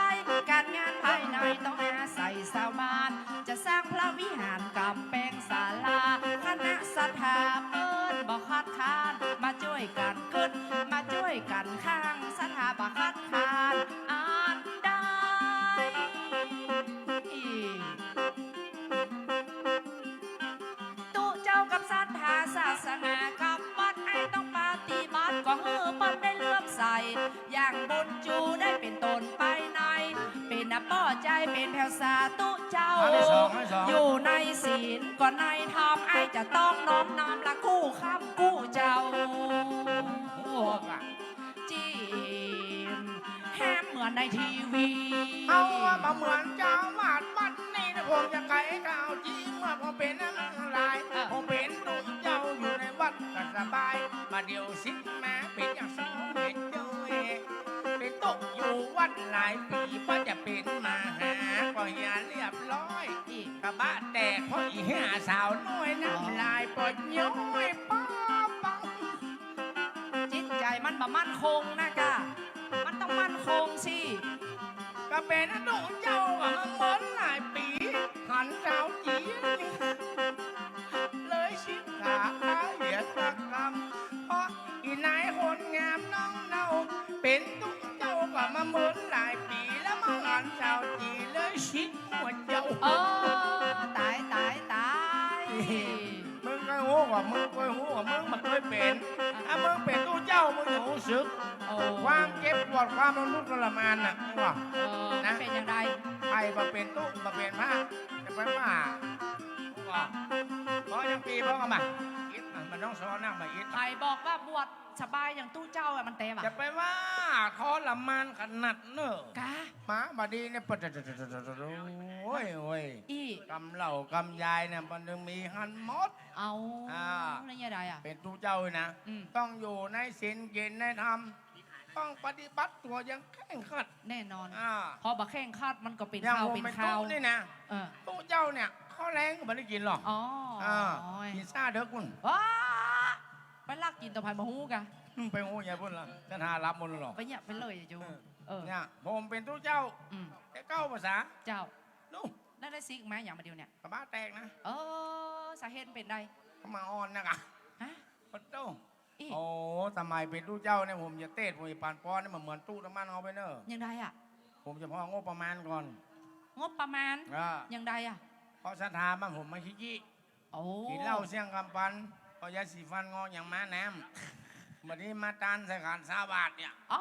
ก๋านงานภายในต้องอาศัยชาวบ้าน จะสร้างพระวิหารก๋ำแปงศาลา คณะศรัทธาเปิ้นบ่คัดค้าน มาจ้วยกั๋นกึ๊ด มาจ้วยกั๋นข้าง ศรัทธาบ่คัดค้านอันใด ตุ๊เจ้ากับศรัทธาศาสนากับวัด ไอ้ต้องปฏิบัติ ก็หื้อเปิ้นได้เลื่อมใส อย่างบุญจูได้เป๋นต้นไปใน เป๋นนะป้อใจ๋ เป๋นแผวสาตุ๊เจ้า อันที่สอง อันที่สอง อยู่ในศีลก็ในธรรม ไอ้จะต้องน้อมนำละกู้ค่ำกู้เจ้า โอ้โห จีมแฮมเหมือนในทีวี เอาว่าบ่เหมือนเจ้าอาวาสวัดนี่นะ ผมจะไขข่าวจีม เมื่อผมเป๋นอะไร เออ ผมเป๋นตุ๊เจ้าอยู่ในวัดก็สบาย บ่าเดี่ยวสิมาเป๋นอย่างสองเป๋นเจ้ย เป๋นตุ๊อยู่วัดหลายปี๋ พอจะเป๋นมหาก็เหียเรียบร้อย อีก กะบะแตกเพราะอี่เหียสาวน้อย น้ำลายปอดย้อยป๊าป๊า จิตใจ๋มันบ่มั่นคงนะกะ มันต้องมั่นคงสิ ก็เป๋นตุ๊เจ้าก็มาเมินหลายปี๋ หันสาวจี๋ เลยสิขาเหยียดสักกำ เพราะอี่นายคนงามน้องเนา เป๋นตุ๊เจ้าก็มาเมินหลายปี๋ แล้วมาหันสาวจี๋เลยสิหัวเจ้า เออ ต๋าย ต๋าย ต๋าย มึงก็ฮู้ว่ามึง กูฮู้ว่ามึงบ่เกยเป๋น ถ้ามึงเป๋นตุ๊เจ้า มึงจะฮู้สึก โอ้ ความเจ็บปวด ความทุกข์ทรมานน่ะ ว่า เออ นะ เป๋นอย่างใด ใผบ่เป๋นตุ๊ บ่เป๋นพระ จะไปบ้า ว่า พอยังปี๋ พอกันบ่า คิดมา มันต้องซ้อนนะ มาอีก ใผบอกว่าบวชสบายอย่างตุ๊เจ้าอะ มันแต๊บ่ะ จะไปว่าทรมานขนาดเน่อ กะ มาบัดนี้เนี่ย โอ้ย โอ้ย อี้ กำเหล้ากำยายเนี่ย มันยังมีหั้นหมด เอา อ่า แล้วยังไงอะ เป๋นตุ๊เจ้านะ อืม ต้องอยู่ในศีลกินในธรรม ต้องปฏิบัติตั๋วอย่างเคร่งครัด แน่นอน อ่า เพราะบ่เคร่งครัดมันก็เป๋น อย่าง ข่าว ผม เป๋น เป๋น ข่าว ตุ๊นี่นะ เออ ตุ๊เจ้าเนี่ย ข้าวแลงก็บ่ได้กิ๋นหรอก อ๋อ อ่า โอ้ย กิ๋นซ้าเดิกปุ้น ว้า ไปลักกิ๋นต่อไผบ่ฮู้กะ อืม ไปฮู้ไงปุ้นล่ะ จะหารับหมดหรอก ไปเนี่ยไปเลยอะจู เออ เออ เนี่ย ผมเป๋นตุ๊เจ้า อืม แต่เก้าภาษา เจ้า นู่น แล้วได้ซิกมาอย่างมาเดียวเนี่ย กะบ้าแตกนะ เออ สาเหตุเป๋นใด ก็มาอ่อนนะกะ ฮะ ปะโต้ อี้ โอ้ สมัยเป๋นตุ๊เจ้าเนี่ย ผมจะเตศน์ ผมจะปันปอนเนี่ย มันเหมือนตุ๊ตะมันเอาไปเน่อ ยังไงอะ ผมจะพองบประมาณก่อน งบประมาณ อ่า ยังไงอะ เพราะศรัทธาบ้านผมมันขี้จี้ โอ้ กิ๋นเหล้าเสี้ยงกำปัน เอายาสีฟันงออย่างม้าน้ำ บัดนี้มาตานใส่ขันซาวบาทเนี่ย โอ้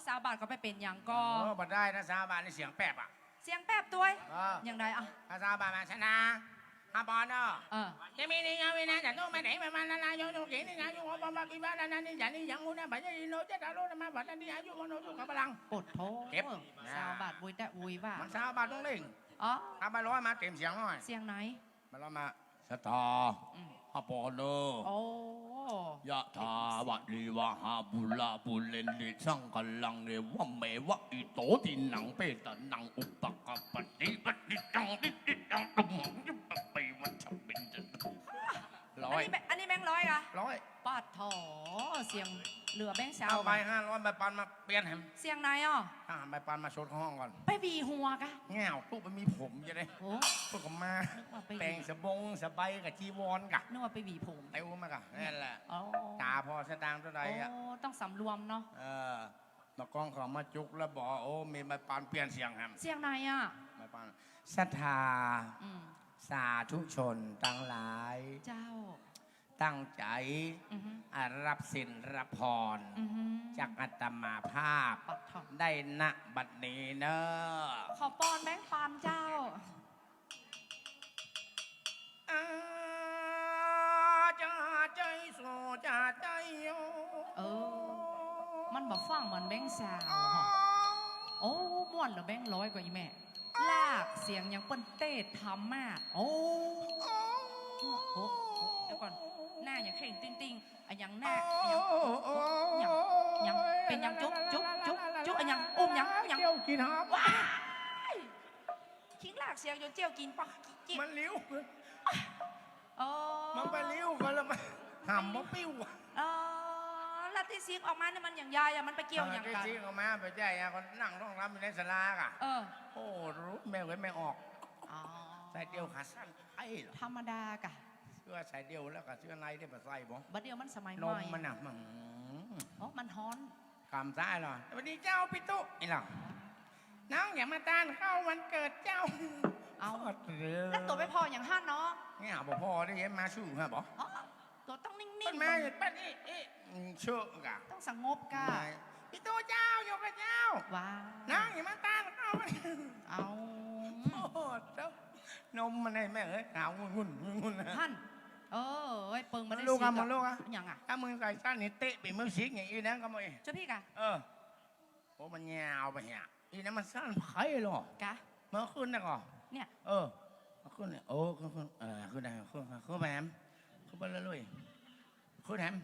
ซาวบาทก็ไปเป๋นอย่างก่อ เออ บ่ได้นะ ซาวบาทนี่เสียงแปบอะ เสียงแปบตวย อ่า ยังไงอะ ภาษาบาลมาชนะ ฮาปอนเนอะ เออ จะมีนิยามวินัยจะต้องไปไหนไปมานานาโยโยกินิยามยุโยปะปะกิบานานานิจานิยังอุณะปัจจยิโนเจตาโรธรรมะปัตตานิอายุวโนสุขะพลัง โอ้โธ่ เก็บ ซาวบาทวุยแต๊ะวุยว่า มันซาวบาทต้องเร่ง อ๋อ ถ้าบ่ร้อยมาเต็มเสียงหน่อย เสียงไหน บ่ร้อยมา ศรัทธา อืม ฮาปอนเนอะ โอ้ ยะถาวะริวะหาปูราปูเรนติสังกะรัง เอวะเมวะอิโต ทินนังเปตานัง อุปะกัปปะติ ปะติตัง ติติตัง ตุมหัง ยุปะเปวัชชะเบญจะตุ ร้อย อันนี้แบงค์ อันนี้แบงค์ร้อยกะ ร้อย ปาดโธ่ เสียงเหลือแบงค์ซาว เอาไปห้าร้อย ใบปันมาเปลี่ยนแหม เสียงไหนอ่ะ อ่า ใบปันมาชดห้องก่อน ไปหวีหัวกะ แง่ว ตุ๊ไปมีผมจะได้ โอ้ ตุ๊กะมา นึกว่าไปหวี แป๋งสะบงสะใบกับจีวรกะ นึกว่าไปหวีผม เตียวมากะ นั่นแหละ อ๋อ จ๋าพอสตางค์เต้าใดอะ โอ้ ต้องสำรวมเนาะ เออ มากองเขามาจุกแล้วบอก โอ้ มีใบปันเปลี่ยนเสียงแหม เสียงไหนอ่ะ ใบปัน ศรัทธา อืม สาธุชนตังหลาย เจ้า ตั้งใจ๋ อือฮึ อ่า รับศีลรับพร อือฮึ จากอาตมาภาพ ปัดเถาะ ได้ ณ บัดนี้เนอะ ขอปอนแบงค์ปันเจ้า อาจาใจโสจาใจโย เออ มันบ่ฟังเหมือนแบงค์ซาว โอ้ ม่วนเหลือแบงค์ร้อยกว่าอีแม่ ลากเสียงอย่างเปิ้นเตศน์ธรรมาสน์ โอ้ โอ้ โอ้ เดี๋ยวก่อน หน้าอย่างเข่งติ้งๆ อะหยังหน้า อะหยัง อะหยัง อะหยัง เป๋นหยังจุ๊บ จุ๊บ จุ๊บ จุ๊บ อะหยัง อุ้มหยัง อะหยัง เจี้ยวกิ๋นหำ ว้าย คิงลากเสียงจนเจี้ยวกิ๋นปะ จิก มันหลิ้ว อ๋อ มันไปหลิ้วก่อนแล้วมันหำมันปิ้วอะ อ๋อ แล้วตี้ซิกออกมาเนี่ยมันอย่างใยอะ มันไปเกี่ยวอย่างกั๋น ตี้ซิกออกมาไปใจ้อะ ก็นั่งร้องรำอยู่ในศาลากะ เออ โอ้ รู้แม่เว้ยแม่ออก อ๋อ ใส่เดี่ยวขาสั้น ไอ้เหรอ ธรรมดากะ เสื้อใส่เดี่ยวแล้วกะเสื้อในได้บ่ใส่บ่ บ่าเดี่ยวมันสมัยใหม่ นมมันน่ะ อืม อ๋อ มันฮ้อน กำซ้ายเหรอ สวัสดีเจ้าปิตุ๊ นี่เหรอ น้องอย่ามาต้านเข้าวันเกิดเจ้า เอา โคตรเลย แล้วตั๋วไปผ่ออย่างหั้นเนาะ เนี่ย บ่ผ่อได้ยังมาสู้ฮะบ่ อ๋อ ตั๋วต้องนิ่งๆ มันมา มัน เป็นอี อี อืม เชื่อกะ ต้องสงบกะ ไม่ ปิตุ๊เจ้าอยู่กับเจ้า ว้า น้องอย่ามาต้านเข้าวัน เอา โคตรเจ้า นมมันไอ้แม่เอ้ย ขาวงุ่นๆ งุ่นๆ หั้น เออ เอ้ย เปิงมาได้ ลูกอะ สิกะ มาลูกอะ หยังอะ ถ้ามึงใส่สั้นนี่เตะปีมือสิกอย่างอี้นะ ก็มาเอง เจ้าพี่กะ เออ โอ้ มันยาวไปเหีย อีนั้นมันสั้นไปเหรอ กะ มาขึ้นนะก่อ เนี่ย เออ มาขึ้นเนี่ย โอ้ ขึ้น ขึ้น เออ ขึ้นได้ ขึ้น ขึ้นไปแหม ขึ้นไปเรื่อยๆ ขึ้นแหม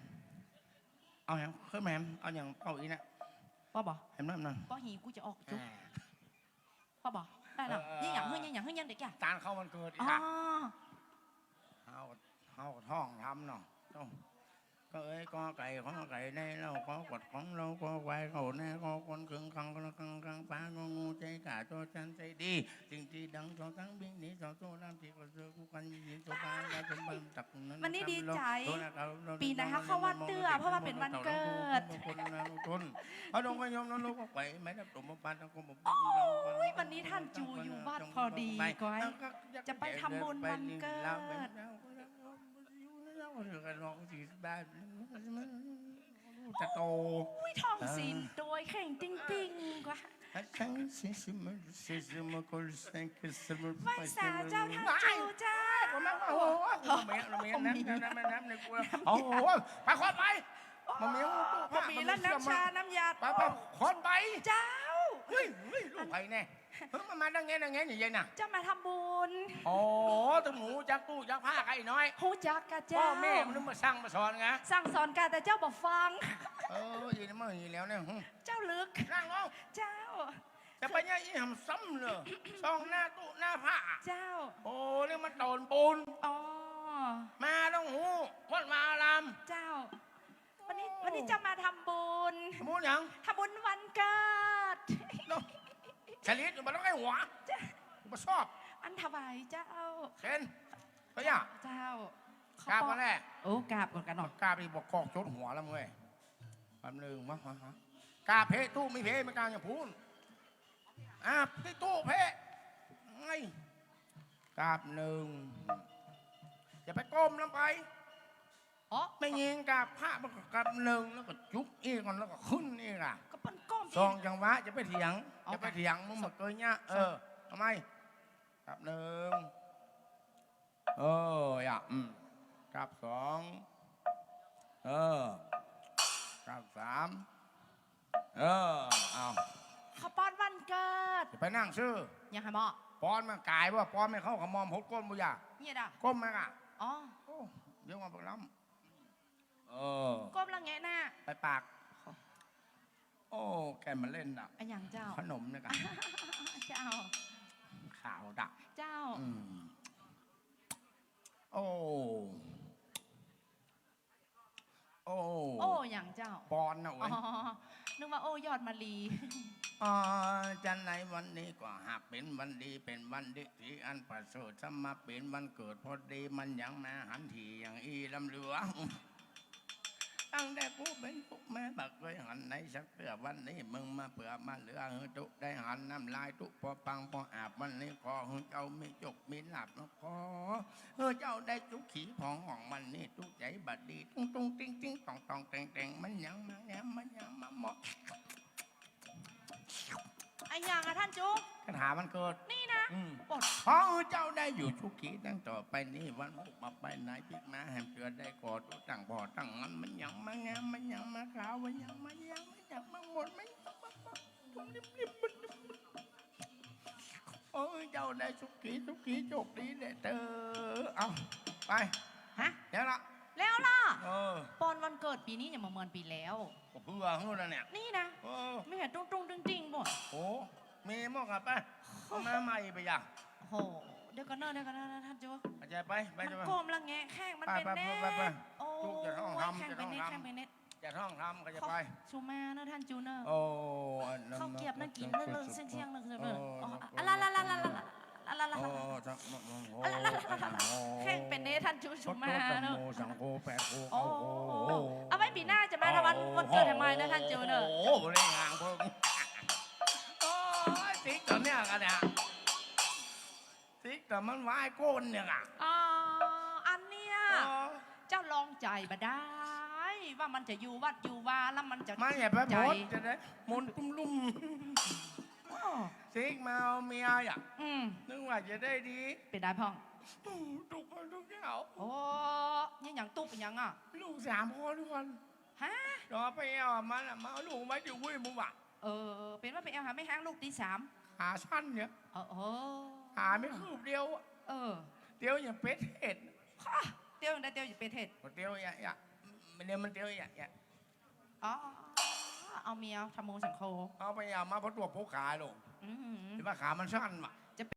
เอาแหม ขึ้นแหม เอาอย่างเป่าอีนะ ป้อบ่ แหมนั่นนั่น ป้อหีกูจะออกจุ๊บ อ่า ป้อบ่ ได้แล้ว เออ เออ ยังอย่าง เออ ยังอย่าง ยังเดี๋ยวแก ตานเข้าวันเกิดอีก อ๋อ ค่ะ เฮา เฮาก็ท่องธรรมเนาะ ต้อง ก็เอ้ย กอไก่ ขอไข่ ในเล้า ขอขวด ของเรา คอควาย เข้านา คอคน เคิง คัง คัง คัง คัง ปลา งองู ใจกล้า จอจาน ใจดี สิ่งที่ดัง จอทั้ง วิ่งหนี จอโซ่ น้ำที่ก็เจอ คู่กัน มีหิน โซ่ ปลา ปลา สมบัติ ตักนั้น วันนี้ดีใจ ปี๋ไหนเฮาเข้าวัดเตื้อ เพราะว่าเป๋นวันเกิด คนนั้นคน เอาดวงก็ยอม นรกก็ไป ไม่ได้ตมปาน ทั้งคน โอ้ย วันนี้ท่านจูอยู่วัดพอดีก้อย จะไปทำบุญวันเกิด จะโต อุ้ย ท่องศีลโดยเข่งติ้งๆ กว่า ไหว้สาเจ้าท่านจูเจ้า โอ้โห โอ้โห แม่ แม่ น้ำ น้ำ น้ำ น้ำ ในครัว โอ้โห ไปขนไป บ่มีตู้ผ้า บ่มีแล้ว บ่มีเสื้อ น้ำชา น้ำยา ไป ไป ขนไป เจ้า เฮ้ย เฮ้ย ลูกใผแน่ เฮ้ย มา มาดังแงน ดังแงนอยู่เย็นน่ะ เจ้ามาทำบุญ โอ้ ตึงหมู่จักตู้จักผ้าไอ้น้อย ฮู้จักก่ะเจ้า ป้อแม่มันบ่สั่งบ่สอนไง สั่งสอนก่ะ แต่เจ้าบ่ฟัง เออ อีนี่มันอีแล้วเนี่ย หึ เจ้าลึก นั่งลง เจ้า จะไปเนี่ยอีหำซ้ำเลย ส่องหน้าตู้หน้าผ้า เจ้า โอ้ นี่มันต๋อนบุญ อ๋อ มาต้องฮู้ วัดวาอาราม เจ้า วันนี้ วันนี้เจ้ามาทำบุญ ทำบุญหยัง ทำบุญวันเกิด เนาะ สลิดอยู่บ่ต้องไอ้หัว เจ้า บ่ชอบ อันถวายเจ้า เชิญ พะยะ เจ้า กราบก่อนแหละ โอ้ กราบก่อนกันเนาะ กราบอีกบ่กอกจนหัวแล้วมึงเว้ย แป๊บนึง มา มา มา กราบเพะ ตู้มีเพะ ไม่กล้าอย่าพูด อ่ะ ตี้ตู้เพะ ไง กราบนึ่ง อย่าไปก้มลงไป อ๋อ แม่ญิงกราบพระมันก็กราบนึ่ง แล้วก็จุกอีกก่อน แล้วก็ขึ้นอีกอ่ะ ก็เปิ้นก้มอีก สองจังหวะ อย่าไปเถียง อ๋อ อย่าไปเถียง มึงบ่เกยเนี้ย เออ ทำไม กราบนึ่ง เออ อย่า อืม กราบสอง เออ กราบสาม เออ เอา เขาป้อนวันเกิด จะไปนั่งซื่อ ยังไงหมอ ป้อนมันก๋ายบ่ ป้อนมันเข้ากระหม่อมหดก้นบ่อย่า เนี่ยด่ะ ก้มมันอ่ะ อ๋อ โอ้ เดี๋ยวมาบักล้ำ เออ ก้มแล้วแงะหน้า ไปปาก โอ้ แกมาเล่นน่ะ อะหยังเจ้า ขนมเนี่ยกัน เจ้า ขาวดัก เจ้า อืม โอ้ โอ้ โอ้ หยังเจ้า ปอนนะเว้ย อ๋อ นึกว่าโอ้ยอดมะลี อ่า จันไหนวันนี้ก็หากเป๋นวันดี เป๋นวันดีที่อันประเสริฐ สำหรับเป๋นวันเกิดพอดี มันยังมาหันทีอย่างอี้ล้ำเหลือ ตั้งแต่กูเป๋นตุ๊กแม่บ่เกยหันไหนสักเตื้อ วันนี้มึงมาเปื้อมาเหลือ หื้อตุ๊กได้หันน้ำลายตุ๊กปอปังปออาบ วันนี้ขอหื้อเจ้ามีโจคมีลาภนะ ขอ เออ เจ้าได้สุขีผ่องอ่อง วันนี้ตุ๊กใจ๋บ่ดี ตุ้งตุ้งติ้งติ้ง ต่องต่องแต่งแต่ง มันยังมาแง้ม มันยังมาเหมาะ อะหยังอะท่านจุ๊ คาถาวันเกิด นี่นะ อืม ปด ขอเจ้าได้อยู่สุขีตั้งต่อไปนี้ วันพุธมาไปไหนพิกมาแหมเจือได้ก่อตุ๊กตั้งพ่อตั้งมัน มันยังมาแง้ม มันยังมาขาว มันยังมาแย้ม มันยังมาหมด มันยังมาหมด โอ้ย เจ้าได้สุขี สุขี โจคดีแด่เต้อ เอา ไป ฮะ แล้วละ แล้วละ เออ ปอนวันเกิดปี๋นี้ยังบ่เหมือนปี๋แล้ว ก็เปื้อหื้อแล้วเนี่ย นี่นะ เออ มีแต่ตุ้งตุ้งติ้งติ้งบ่ โอ้ มีหมดครับ ไป เอามาใหม่ไปอย่า โห เดี๋ยวก่อนเนอะ เดี๋ยวก่อนเนอะ ท่านจุ๊ เข้าใจ๋ไป ไป มัน ไป ก้มแล้วแงะแข้งมัน ไป เป๋น ไป เน็ด ไป ไป โอ้ ตุ๊กจะต้องทำ แข้งเป๋นเน็ด จะต้องทำ แข้งเป๋นเน็ด จะท่องทำ ใครจะไป เข้าสู่มาเนอะท่านจุ๊เนอะ โอ้ อันนั้น ข้าวเกี๊ยบน่ากิ๋นเนอะ เนอะ เส้นเชียงเนอะ เออ อ๋อ เนอะ อะละละละละละละละละ โอ้ โอ้ แข้งเป๋นเน็ดท่านจุ๊สู่มาเนอะ โอ้ โอ้ เอาไว้ปี๋หน้าจะมาทำวัน วันเกิดให้ใหม่เนอะท่านจุ๊เนอะ โอ้โห เล่นงานเพิ่ง โอ้ย ติ๊กต๋อนเนี้ยกันเนี่ย ติ๊กต๋อนมันไหว้ก้นเนี่ยอะ อ๋อ อันเนี้ย อ๋อ เจ้าลองใจ๋บ่ได้ ว่ามันจะอยู่วัดอยู่วาแล้วมันจะ มันอย่าไป จิตใจ๋ มนต์จะได้ มนต์ตุ้มลุ่ม อ๋อ ติ๊กมาเอาเมียอ่ะ อืม นึกว่าจะได้ดี เป๋นใดพ่อง ตุ๊กข์ตุ๊กข์ยาว โอ้ นี่หยังตุ๊กข์หยังอะ ลูกสามคนทุกคน ฮะ รอไปเอามันอะ มาเอาลูกมาอยู่วุ้ยมึงว่ะ เออ เป๋นว่าไปแอ่วหาแม่ฮ้างลูกตี้สาม ขาสั้นเนี่ย เออ โอ้ ขาไม่คืบเดียวอะ เออ เตียวอย่างเป็ดเห็ด ฮะ เตียวอย่างใดเตียวอย่างเป็ดเห็ด เตียวอย่าง อย่าง มันเนี่ยมันเตียวอย่าง อย่าง อ๋อ เอาเมียธรรมโมสังโฆ เอาไปเอามาเพราะตัวผู้ขาลง อืม เห็นว่าขามันสั้นว่ะ